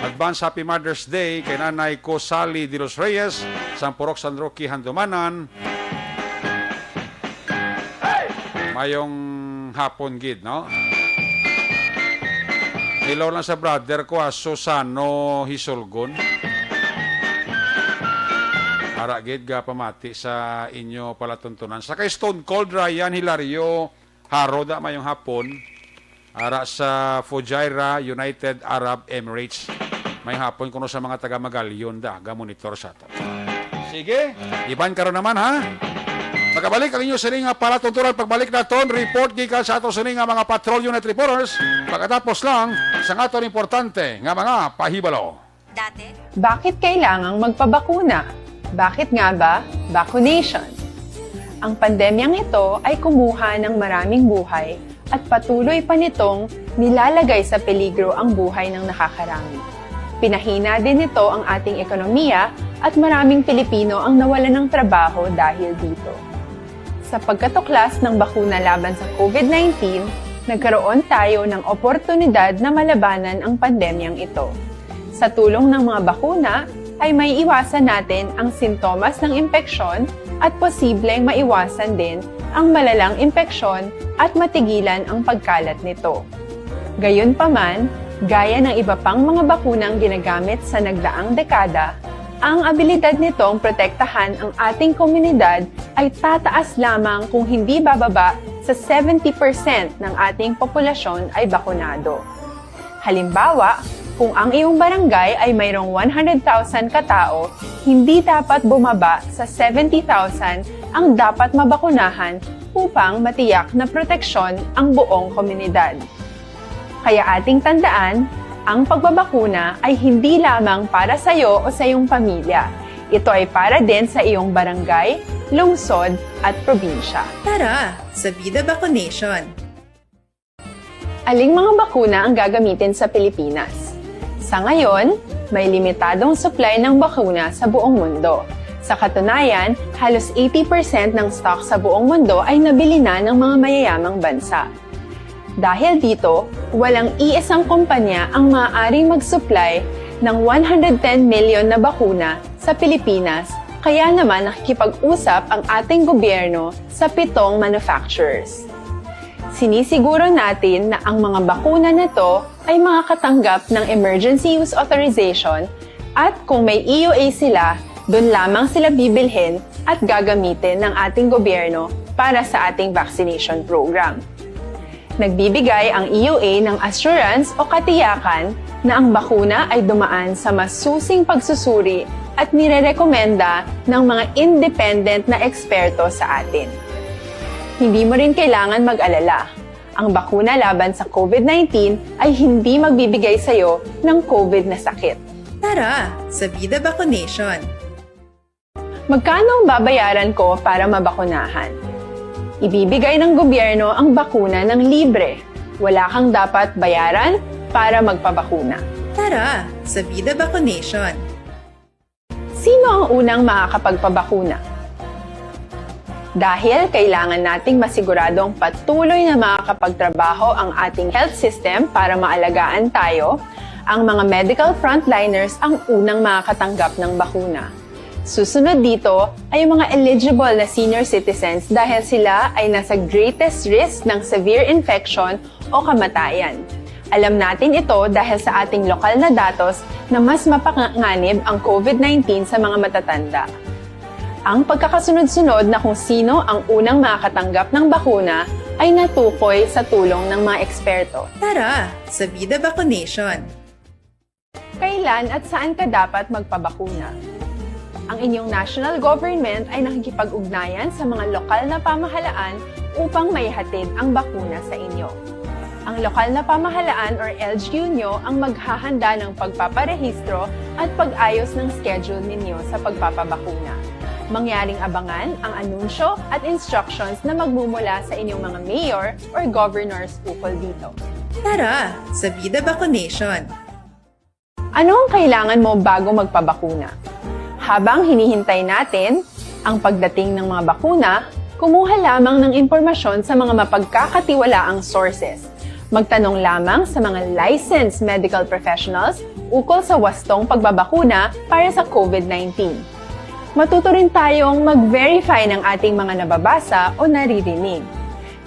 advance happy Mother's Day, kay nanay ko Sally de los Reyes, sang Purok San Roque, Handumanan. Mayong hapon gid, no? Hello lang sa brother ko, ah, Susano Hisulgon. Ara gid ga pamati sa inyo palatuntunan. Sa kay Stone Cold Ryan Hilario Haroda, mayong hapon. Ara sa Fujairah, United Arab Emirates. Mayong hapon kuno sa mga taga Magalion da, ga monitor sa ato. Sige, iban karon naman, ha? Magabalik ang inyo sini nga palatuntunan pagbalik naton report gikan sa ato sini nga mga patrol unit reporters pagkatapos lang sa aton importante nga mga pahibalo. Bakit kailangang magpabakuna? Bakit nga ba vaccination? Ang pandemyang ito ay kumuha ng maraming buhay at patuloy pa nitong nilalagay sa peligro ang buhay ng nakakarami. Pinahina din nito ang ating ekonomiya at maraming Pilipino ang nawalan ng trabaho dahil dito. Sa pagkatuklas ng bakuna laban sa COVID nineteen, nagkaroon tayo ng oportunidad na malabanan ang pandemyang ito. Sa tulong ng mga bakuna, ay maiiwasan natin ang sintomas ng impeksyon at posibleng maiwasan din ang malalang impeksyon at matigilan ang pagkalat nito. Gayunpaman, gaya ng iba pang mga bakunang ginagamit sa nagdaang dekada, ang abilidad nitong protektahan ang ating komunidad ay tataas lamang kung hindi bababa sa seventy percent ng ating populasyon ay bakunado. Halimbawa, kung ang iyong barangay ay mayroong one hundred thousand ka tao, hindi dapat bumaba sa seventy thousand ang dapat mabakunahan upang matiyak na proteksyon ang buong komunidad. Kaya ating tandaan, ang pagbabakuna ay hindi lamang para sa iyo o sa iyong pamilya. Ito ay para din sa iyong barangay, lungsod, at probinsya. Tara sa Vida Vaccination! Aling mga bakuna ang gagamitin sa Pilipinas? Sa ngayon, may limitadong supply ng bakuna sa buong mundo. Sa katunayan, halos eighty percent ng stock sa buong mundo ay nabili na ng mga mayayamang bansa. Dahil dito, walang iisang kumpanya ang maaaring mag-supply ng one hundred ten million na bakuna sa Pilipinas, kaya naman nakikipag-usap ang ating gobyerno sa pitong manufacturers. Sinisiguro natin na ang mga bakuna na to ay makakatanggap ng emergency use authorization at kung may E U A sila, doon lamang sila bibilhin at gagamitin ng ating gobyerno para sa ating vaccination program. Nagbibigay ang E U A ng assurance o katiyakan na ang bakuna ay dumaan sa masusing pagsusuri at nirerekomenda ng mga independent na eksperto sa atin. Hindi mo rin kailangan mag-alala. Ang bakuna laban sa COVID nineteen ay hindi magbibigay sa iyo ng COVID na sakit. Tara sa Vida Vaccination! Magkano ang babayaran ko para mabakunahan? Ibibigay ng gobyerno ang bakuna ng libre. Wala kang dapat bayaran para magpabakuna. Tara sa Vida Vaccination! Sino ang unang makakapagpabakuna? Dahil kailangan nating masiguradong patuloy na makakapagtrabaho ang ating health system para maalagaan tayo, ang mga medical frontliners ang unang makakatanggap ng bakuna. Susunod dito ay ang mga eligible na senior citizens dahil sila ay nasa greatest risk ng severe infection o kamatayan. Alam natin ito dahil sa ating lokal na datos na mas mapanganib ang COVID nineteen sa mga matatanda. Ang pagkakasunod-sunod na kung sino ang unang makakatanggap ng bakuna ay natukoy sa tulong ng mga eksperto. Tara sa Vida Vaccination! Kailan at saan ka dapat magpabakuna? Ang inyong national government ay nakikipag-ugnayan sa mga lokal na pamahalaan upang maihatid ang bakuna sa inyo. Ang lokal na pamahalaan or L G U nyo ang maghahanda ng pagpaparehistro at pag-ayos ng schedule ninyo sa pagpapabakuna. Mangyaring abangan ang anunsyo at instructions na magmumula sa inyong mga mayor or governors ukol dito. Tara sa Vida Vaccination! Ano ang kailangan mo bago magpabakuna? Habang hinihintay natin ang pagdating ng mga bakuna, kumuha lamang ng impormasyon sa mga mapagkakatiwalaang sources. Magtanong lamang sa mga licensed medical professionals ukol sa wastong pagbabakuna para sa COVID nineteen. Matuto rin tayong mag-verify ng ating mga nababasa o naririnig.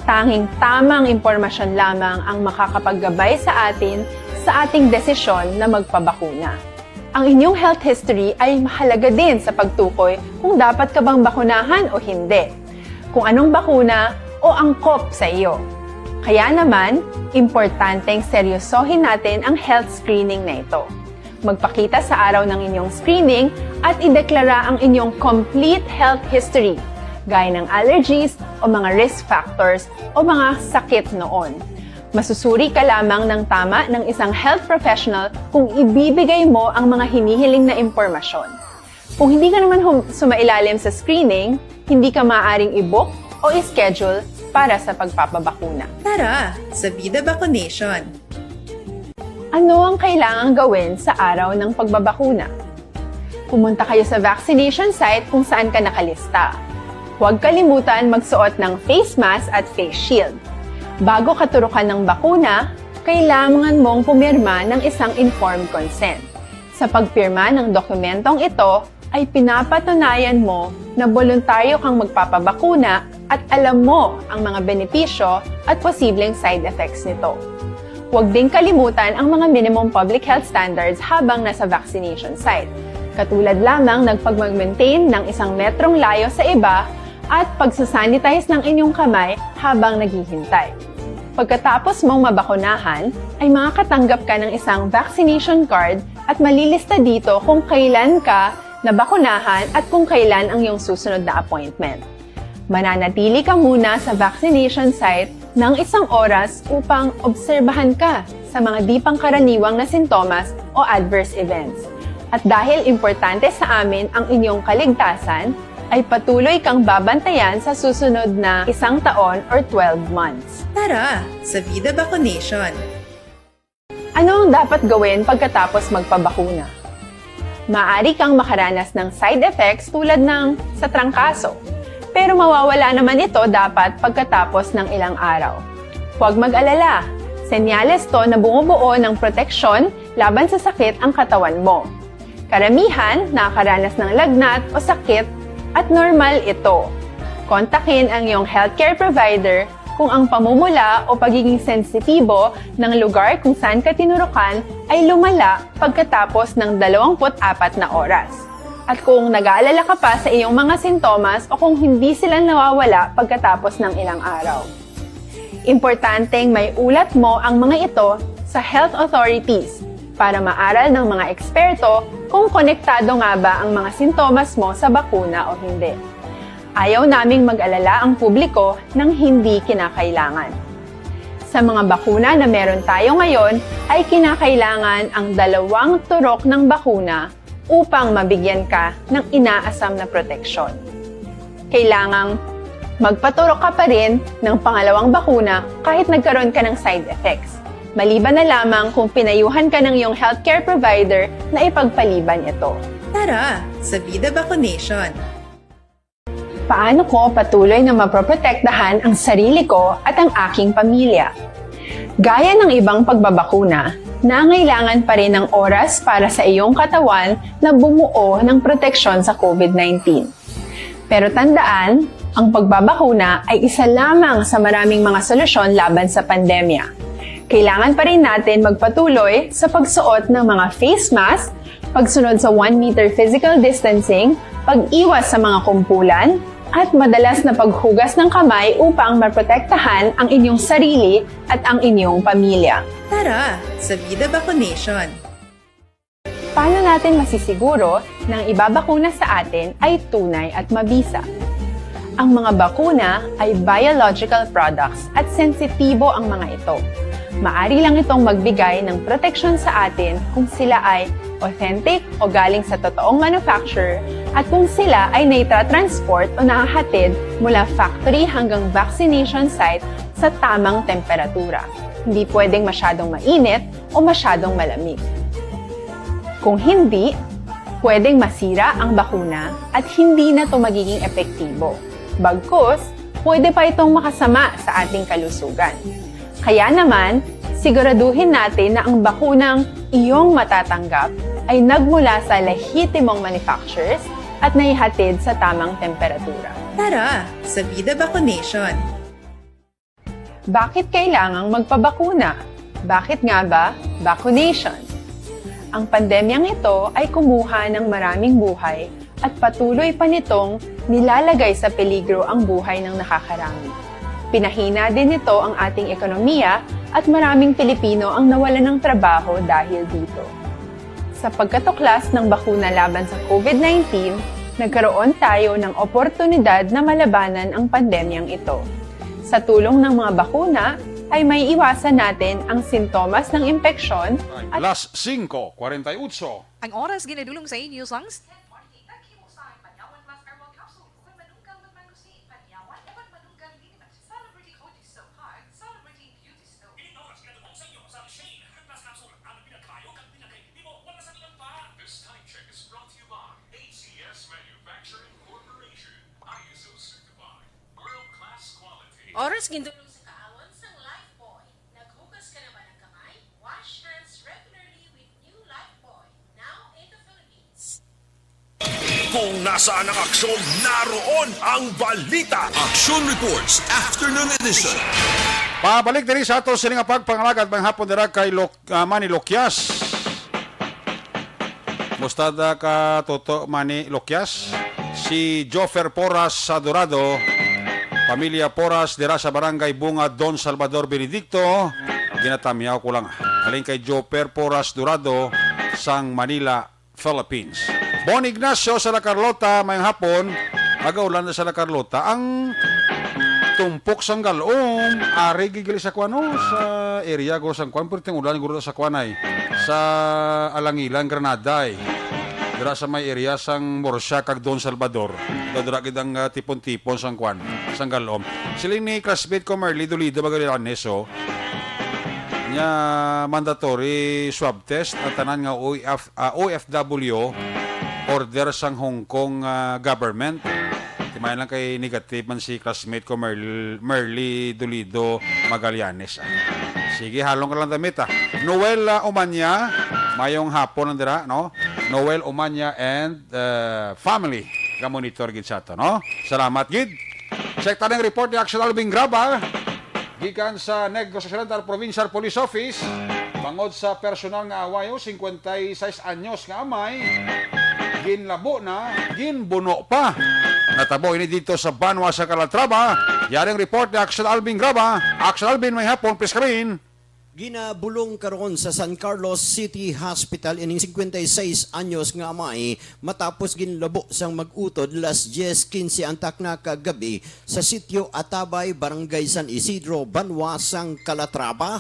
Tanging tamang impormasyon lamang ang makakapaggabay sa atin sa ating desisyon na magpabakuna. Ang inyong health history ay mahalaga din sa pagtukoy kung dapat ka bang bakunahan o hindi, kung anong bakuna o angkop sa iyo. Kaya naman, importanteng seryosohin natin ang health screening na ito. Magpakita sa araw ng inyong screening at ideklara ang inyong complete health history, gaya ng allergies o mga risk factors o mga sakit noon. Masusuri ka lamang ng tama ng isang health professional kung ibibigay mo ang mga hinihiling na impormasyon. Kung hindi ka naman hum- sumailalim sa screening, hindi ka maaaring i-book o i-schedule para sa pagpapabakuna. Tara sa Vida Vaccination! Ano ang kailangang gawin sa araw ng pagbabakuna? Pumunta kayo sa vaccination site kung saan ka nakalista. Huwag kalimutan magsuot ng face mask at face shield. Bago katurukan ng bakuna, kailangan mong pumirma ng isang informed consent. Sa pagpirma ng dokumentong ito, ay pinapatunayan mo na boluntaryo kang magpapabakuna at alam mo ang mga benepisyo at posibleng side effects nito. Huwag ding kalimutan ang mga minimum public health standards habang nasa vaccination site, katulad lamang ng pagmag-maintain ng isang metrong layo sa iba at pagsasanitize ng inyong kamay habang naghihintay. Pagkatapos mong mabakunahan, ay makakatanggap ka ng isang vaccination card at malilista dito kung kailan ka nabakunahan at kung kailan ang iyong susunod na appointment. Mananatili ka muna sa vaccination site ng isang oras upang obserbahan ka sa mga di pangkaraniwang na sintomas o adverse events. At dahil importante sa amin ang inyong kaligtasan, ay patuloy kang babantayan sa susunod na isang taon or twelve months. Tara sa Vida Vaccination! Ano ang dapat gawin pagkatapos magpabakuna? Maari kang makaranas ng side effects tulad ng sa trangkaso, pero mawawala naman ito dapat pagkatapos ng ilang araw. Huwag mag-alala, senyales to na bumubuo ng proteksyon laban sa sakit ang katawan mo. Karamihan nakakaranas ng lagnat o sakit at normal ito. Kontakin ang iyong healthcare provider kung ang pamumula o pagiging sensitibo ng lugar kung saan ka tinurukan ay lumala pagkatapos ng dalawampu't apat na oras, at kung nag-aalala ka pa sa iyong mga sintomas o kung hindi sila nawawala pagkatapos ng ilang araw. Importanteng may ulat mo ang mga ito sa health authorities para maaral ng mga eksperto kung konektado nga ba ang mga sintomas mo sa bakuna o hindi. Ayaw naming mag-alala ang publiko ng hindi kinakailangan. Sa mga bakuna na meron tayo ngayon, ay kinakailangan ang dalawang turok ng bakuna upang mabigyan ka ng inaasam na proteksyon. Kailangang magpaturok ka pa rin ng pangalawang bakuna kahit nagkaroon ka ng side effects, maliban na lamang kung pinayuhan ka ng iyong healthcare provider na ipagpaliban ito. Tara sa Vida Vaccination! Paano ko patuloy na mapoprotektahan ang sarili ko at ang aking pamilya? Gaya ng ibang pagbabakuna, nangailangan pa rin ng oras para sa iyong katawan na bumuo ng proteksyon sa COVID nineteen. Pero tandaan, ang pagbabakuna ay isa lamang sa maraming mga solusyon laban sa pandemya. Kailangan pa rin natin magpatuloy sa pagsuot ng mga face mask, pagsunod sa one meter physical distancing, pag-iwas sa mga kumpulan, at madalas na paghugas ng kamay upang maprotektahan ang inyong sarili at ang inyong pamilya. Tara sa Vida Vaccination! Paano natin masisiguro na ang ibabakuna sa atin ay tunay at mabisa? Ang mga bakuna ay biological products at sensitibo ang mga ito. Maari lang itong magbigay ng proteksyon sa atin kung sila ay authentic o galing sa totoong manufacturer at kung sila ay naitra-transport o nahahatid mula factory hanggang vaccination site sa tamang temperatura. Hindi pwedeng masyadong mainit o masyadong malamig. Kung hindi, pwedeng masira ang bakuna at hindi na ito magiging epektibo. Bagkus, pwede pa itong makasama sa ating kalusugan. Kaya naman, siguraduhin natin na ang bakunang iyong matatanggap ay nagmula sa lehitimong manufacturers at naihatid sa tamang temperatura. Tara sa Vida Vaccination! Bakit kailangang magpabakuna? Bakit nga ba vaccination? Ang pandemyang ito ay kumuha ng maraming buhay at patuloy pa nitong nilalagay sa peligro ang buhay ng nakakarami. Pinahina din nito ang ating ekonomiya at maraming Pilipino ang nawalan ng trabaho dahil dito. Sa pagkatuklas ng bakuna laban sa COVID nineteen, nagkaroon tayo ng oportunidad na malabanan ang pandemyang ito. Sa tulong ng mga bakuna, ay may iwasan natin ang sintomas ng impeksyon at Las cinco cuarenta y ocho. Ang oras ginadulong sa inyo sang Celebrating Beauty Soap. Ini oras ginadulong sa inyo sang Shane Hydro Plus Capsule, ang pinakayo kag pinakainimo, wala sa ilang pa. This time check is brought to you by A C S Manufacturing Corporation, I S O certified, world class quality. Oras gindulong sa kaawon sang Lifebuoy. Naghugas ka na ba ng kamay? Wash hands regularly with new Lifebuoy, now in the Philippines. Kung nasaan ang aksyon, naroon ang balita. Action Reports, Afternoon Edition. Pabalik diri sa ato sini nga pagpangalagad maayong hapon dira kay Lok-, ah, Manny Lokias. Musta da ka, Toto Manny Lokias? Si Joffer Porras sa Dorado, pamilya Porras dira sa Barangay Bunga, Don Salvador Benedicto. Ginatamyaw ko lang. Halin kay Joffer Porras Dorado sang Manila, Philippines. Bon Ignacio sa La Carlota, maayong hapon. Aga-ulan na sa La Carlota. Ang tumpok sang Galom, ari gid gali sa kuan, no, sa area guro sang kuan, pero ting ulan guro sa kuan ay, sa Alangilan, Granada ay. Dira sa may area sang Murcia kag Don Salvador. Daw dira gid ang, ah, tipon-tipon sang kuan, sang Galom. Siling ni classmate ko Merly Dolido Magallanes, oh, nya mandatory swab test ang tanan nga O F, ah, O F W order sang Hong Kong, ah, government. Timayon lang kay negative man si classmate ko Merl-, Merly Dolido Magallanes, ah. Sige, halong ka lang damit, ah. Noel, ah, Umanya, maayong hapon lang dira, no? Noel Umanya and, ah, family, ga-monitor gid sa ato, no? Salamat gid. Check ta ning report ni Action Alvin Graba. Gikan sa Negros Occidental Provincial Police Office, bangod sa personal nga away, oh, singkwenta y seis anyos nga amay, ginlabo na, ginbuno pa. Natabo ini dito sa Banwa sa Calatrava. Yari ang report ni Action Alvin Graba. Action Alvin, maayong hapon, please come in. Ginabulong karon sa San Carlos City Hospital ining singkwenta y seis anyos nga amay matapos ginlabo sang mag-utod las dyes quince antak na kagab-i sa Sitio Atabay, Barangay San Isidro, Banwa sang Calatrava.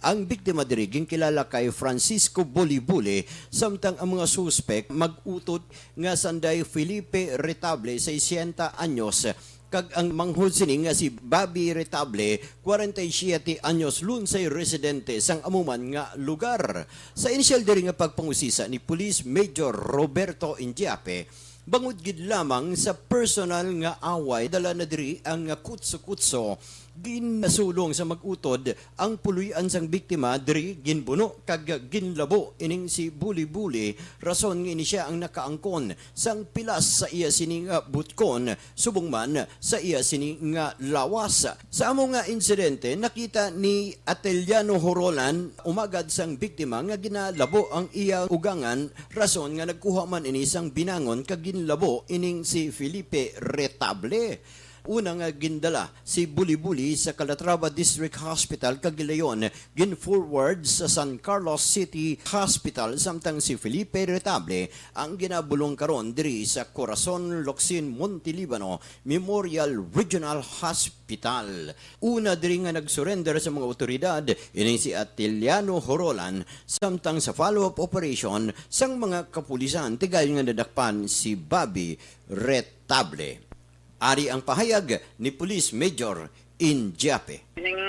Ang biktima diri ginkilala kay Francisco Bolibuli, samtang ang mga suspek mag-utod nga sanday Felipe Retable, sesenta anyos, kag ang manghod sini nga si Bobby Retable, kwarenta y siyete anyos, Lunsay residente sang amo man nga lugar. Sa inisyal diri nga pagpangusisa ni Police Major Roberto Indiape, bangod gid lamang sa personal nga away, dala na diri ang kutso-kutso. Ginasulong sa mag-utod ang puloy-an sang biktima, diri ginbuno kag ginlabo ining si Buli-Buli, rason nga ini sia ang nakaangkon sang pilas sa iya sini nga butkon, subong man sa iya sini nga lawas. Sa amo nga insidente, nakita ni Ateliano Horolan, umagad sang biktima, nga ginalabo ang iya ugangan, rason nga nagkuha man ini sang binangon kag ginlabo ining si Felipe Retable. Una nga gindala si Buli-Buli sa Calatrava District Hospital, kag gilayon gin-forward sa San Carlos City Hospital, samtang si Felipe Retable ang ginabulong karon diri sa Corazon Locsin Montelibano Memorial Regional Hospital. Una diri nga nag-surrender sa mga awtoridad ini si Atiliano Horolan, samtang sa follow-up operation sang mga kapulisan, tigayon nga nadakpan si Bobby Retable. Ari ang pahayag ni Police Major Injape. Ning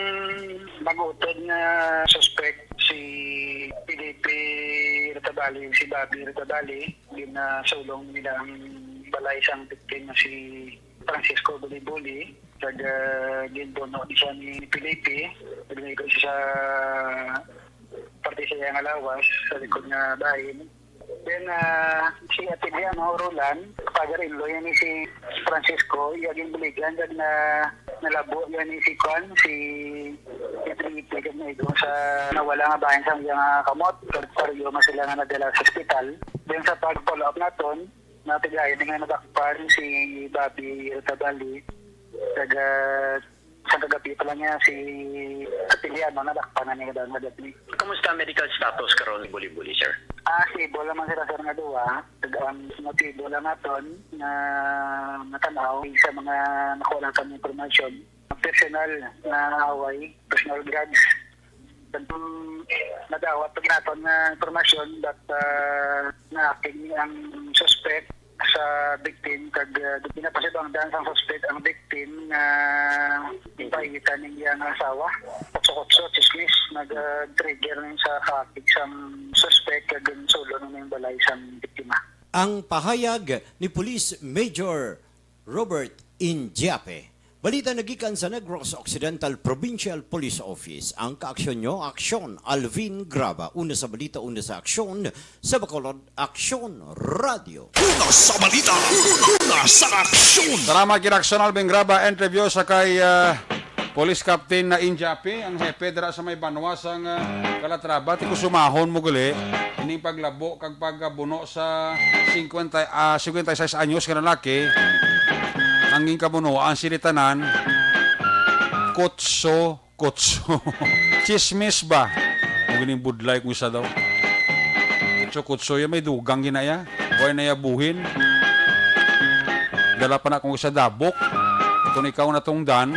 mag-utod nga suspect si Felipe Retabali, si Bobby Retabali, ginasulong nila ang balay sang victim nga si Francisco Bulibuli. Kag, ah, ginbuno ni siya ni Felipe. Naglayo siya sa parte sa iya nga lawas, sa likod nga bahin. Then, ah, si Atiliano Roland, father-in-law, yan ni si Francisco, iya ginbuligan, kag na, nalabo yan ni si Kwan, si, si Felipe, kag naigo sa nawala nga bahin sa iya nga kamot, kag pareho man sila nga nadala sa ospital. Then sa pag-follow up naton, natigayon nga nadakpan si Bobby Retabali, kag, ah, sa kagabi pa lang niya si Atiliano, nadakpan na niya daw nga dati. Kumusta ang medical status karon ni Buli-Buli, sir? Ah, stable naman sila, sir, nga duwa. Ang motibo lang naton nga natanaw sa mga nakuha lang kami information, personal na away, personal grudge. Kag nadawat pa naton nga impormasyon that, ah, naakig ni ang suspect sa victim, kag, ah, ginapasibangdan sang suspect ang victim nga ginpaigitan ning iyang asawa. Kutso-kutso, chismis, nag, ah, trigger ning sa kaakig sang suspect kag ginsulon ning balay sang biktima. Ang pahayag ni Police Major Robert Injape. Balita nagikan sa Negros Occidental Provincial Police Office. Ang kaaksyon nyo, Aksyon Alvin Graba. Una sa balita, una sa aksyon, sa Bacolod, Aksyon Radio. Una sa balita, una sa aksyon. Salamat gid, Aksyon Alvin Graba. Interview sa kay, ah, Police Captain na Injape, ang hepe dira sa may banwa sang, ah, Calatrava. Ti kusumahon mo gali ining paglabo kag pagbuno sa singkwenta, ah, singkwenta y seis anyos nga lalaki, ang ginkabunuan sila tanan, kutso-kutso. Chismis ba? Mo ganing budlay kung isa daw. Kutso-kutso, ya may dugang gina ya. Way na ya buhin. Dala pa na kung isa dabok. Kung ikaw natungdan,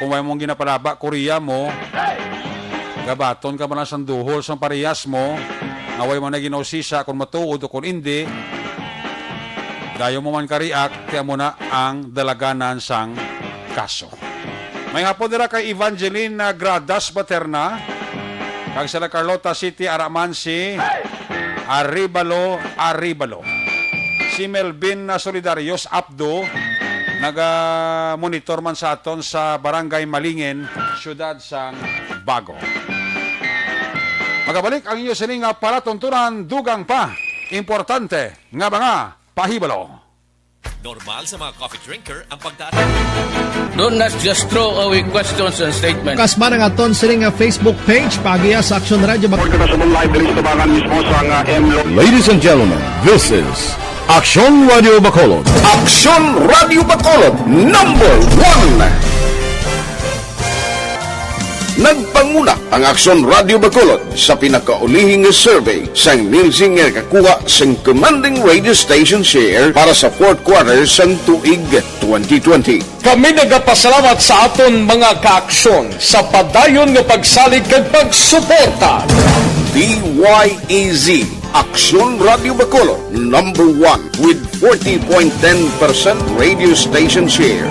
kung way mong ginapalaba, Korea mo, gabaton ka man lang sang duhol sang parehas mo, nga way man na ginausisa kung matuod o kung indi, dayon mo man ka-react, kaya mo na ang dalaganan sang kaso. May hapon dira kay Evangeline, ah, Gradas Baterna, kag sa La Carlota City, ara man si Arevalo Arevalo. Si Melvin, ah, Solidarios Apdo, naga-monitor man sa aton sa Barangay Malingin, siyudad sang Bago. Magabalik ang inyo sini nga palatuntunan, dugang pa importante nga mga pahibalo. Normal sa mga coffee drinker ang pagtaas. Do not just throw away questions and statements. Kasma ang aton sini nga Facebook page, paagiha sa Aksyon Radio Bacolod. Report na sa live diri sa tubangan mismo sa nga M Lo- Ladies and gentlemen, this is Aksyon Radio Bacolod. Aksyon Radio Bacolod, number one. Nagpanguna ang Aksyon Radio Bacolod sa pinakaulihi nga survey sang Nielsen nga nakakuha sang commanding radio station share para sa fourth quarter sang tuig twenty twenty. Kami nagapasalamat sa aton mga kaaksyon sa padayon nga pagsalig kag pagsuporta. D Y E Z, Aksyon Radio Bacolod, number one with forty point ten percent radio station share.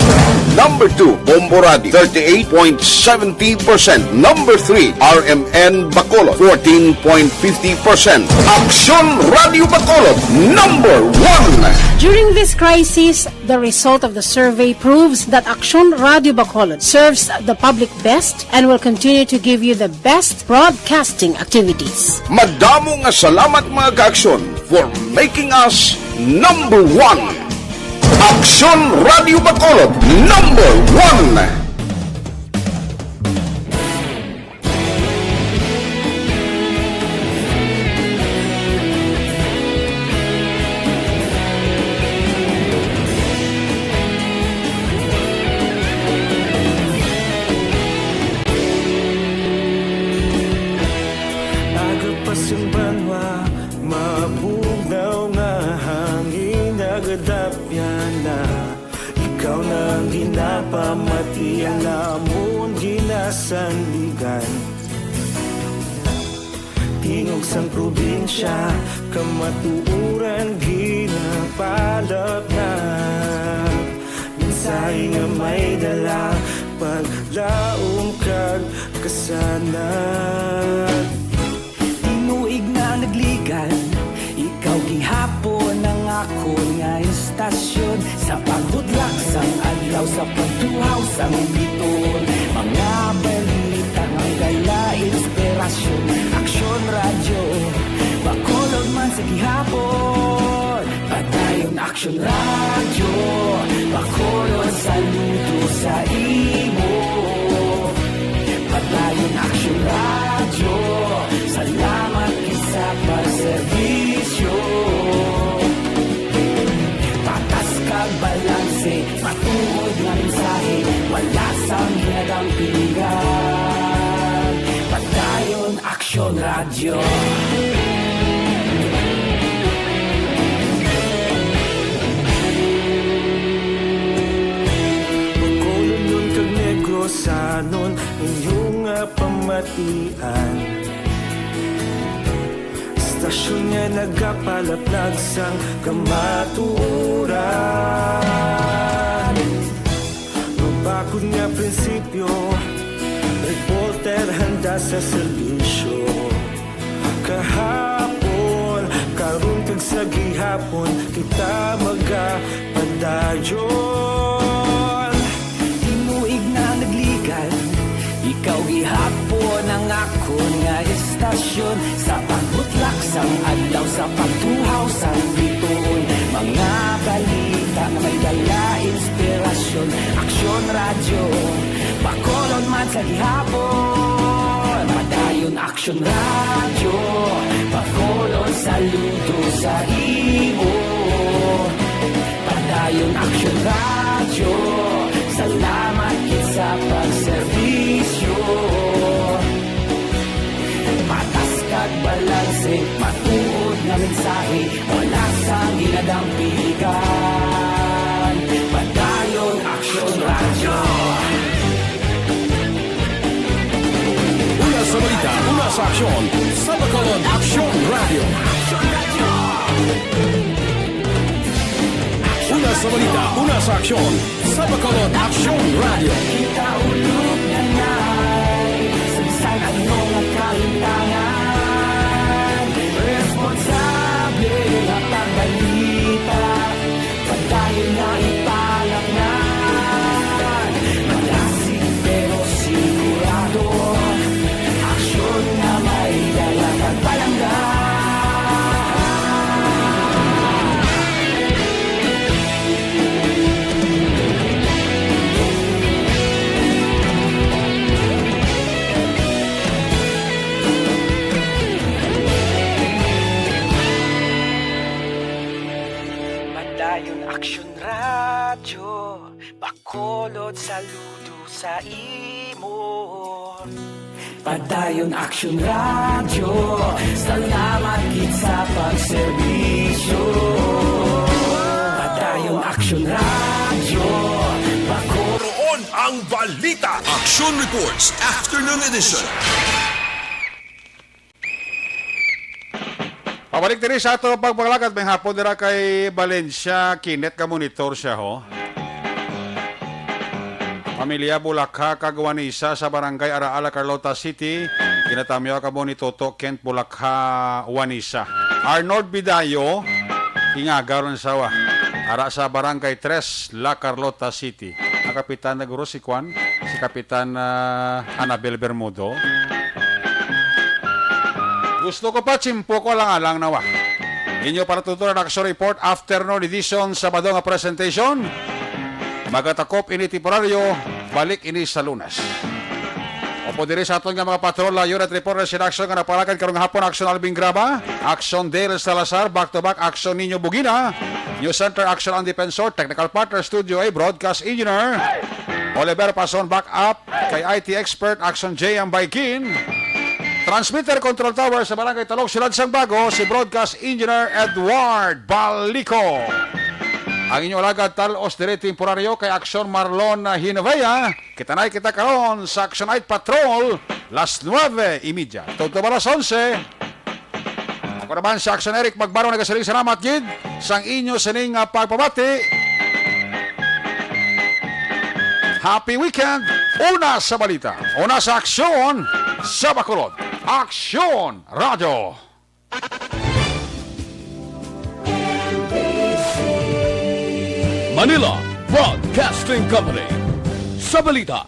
Number two, Bombo Radio, thirty-eight point seventy percent. Number three, R M N Bacolod, fourteen point fifty percent. Aksyon Radio Bacolod, number one. During this crisis, the result of the survey proves that Aksyon Radio Bacolod serves the public best and will continue to give you the best broadcasting activities. Madamo nga salamat, mga kaaksyon, for making us number one. Aksyon Radio Bacolod, number one. Ginapamati ang amon ginasandigan. Tingog sang probinsya, kamatuoran ginapalapnag. Mensahe nga may dala, paglaom kag kasanag. Tinuig na nagligan, ikaw gihapon ang akon nga istasyon. Sa pagbutlak sang adlaw, sa pagtuhaw sang biton, mga balita nga may dala inspirasyon. Aksyon Radyo, Bacolod man sa gihapon. Padayon Aksyon Radyo, Bacolod, saludo sa imo. Padayon Aksyon Radyo, salamat gid sa pagserbisyo. Patas kag balanse, matuod nga mensahe, wala sang ginadampingan. Padayon Aksyon Radyo. Bacolodnon kag Negrosanon, inyo nga pamatian. Istasyon nga nagapalaplag sang kamatuoran. Mabakod nga prinsipyo, reporter handa sa serbisyo. Kahapon, karon kag sa gihapon, kita magapadayon. Tinuig na nagligan, ikaw gihapon ang akon nga istasyon. Sa pagbutlak sang adlaw, sa pagtuhaw sang bituon, mga balita nga may dala inspirasyon. Aksyon Radyo, Bacolod man sa gihapon. Padayon Aksyon Radyo, Bacolod, saludo sa imo. Padayon Aksyon Radyo, salamat gid sa pagserbisyo. Patas kag balanse, matuod nga mensahe, wala sang ginadampigan. Padayon Aksyon Radyo. Una sa balita, una sa aksyon, sa Bacolod Aksyon Radyo. Una sa balita, una sa aksyon, sa Bacolod Aksyon Radyo. Kita ulog na nay, sa bisan ano nga kalimtangan, responsable nga pagbalita. Padayon na ipalangnan, malasig pero sigurado, aksyon nga may dala kag palangga. Padayon Aksyon Radyo, Bacolod, saludo sa imo. Padayon Aksyon Radyo, salamat gid sa pagserbisyo. Padayon Aksyon Radyo, Bacolod. Roon ang balita. Aksyon Reports, Afternoon Edition. Pabalik diri sa ato pagpangalakat may hapon dira kay Valencia Kinet, ka monitor siya, ho. Pamilya Bulakha kag Wanisa sa Barangay Araala, Carlota City, ginatamyaw ka mo ni Toto Kent Bulakha Wanisa. Arnold Bidayo, ingaga ron sawa, ara sa Barangay Tres, La Carlota City. Ang kapitan na guro si Kwan, si Kapitan, ah, Anabel Bermudo. Gusto ko pa, tsimpo ko lang-alang na wa. Inyo para tutunan ang Action Report, afternoon edition, Sabado nga presentation. Magatakop ini temporaryo, balik ini sa Lunes. Opo diri sa aton nga mga patrol, unit reporters in action nga napalakad karong hapon, Action Alvin Graba, Action Dale Salazar, back to back, Action Nino Bugina, News Center, Action Ang Defensor, technical partner, Studio A, broadcast engineer, Oliver Pason, back up, kay I T expert, Action J M Baikin, transmitter control tower sa Barangay Talog, Siyudad sang Bago, si broadcast engineer Edward Balico. Ang inyo alagad talos diri temporaryo kay Aksyon Marlon Hinovea. Kita na kita karon sa Action Night Patrol, las nuebe y media. Tugto ba las onse? Ako naman si Action Eric Magbaro nagasiling salamat gid sang inyo sining nga pagpabati. Happy weekend! Una sa balita, una sa aksyon sa Bacolod. Aksyon Radio! Manila Broadcasting Company. Sa balita,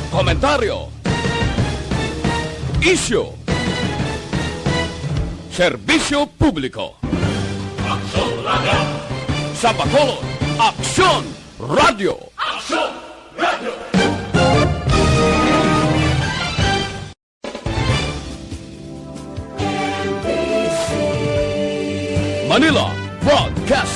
komentaryo, isyu, serbisyo publiko. Aksyon Radio. Sa Bacolod, Aksyon Radio. Aksyon Radio. Manila Broadcasting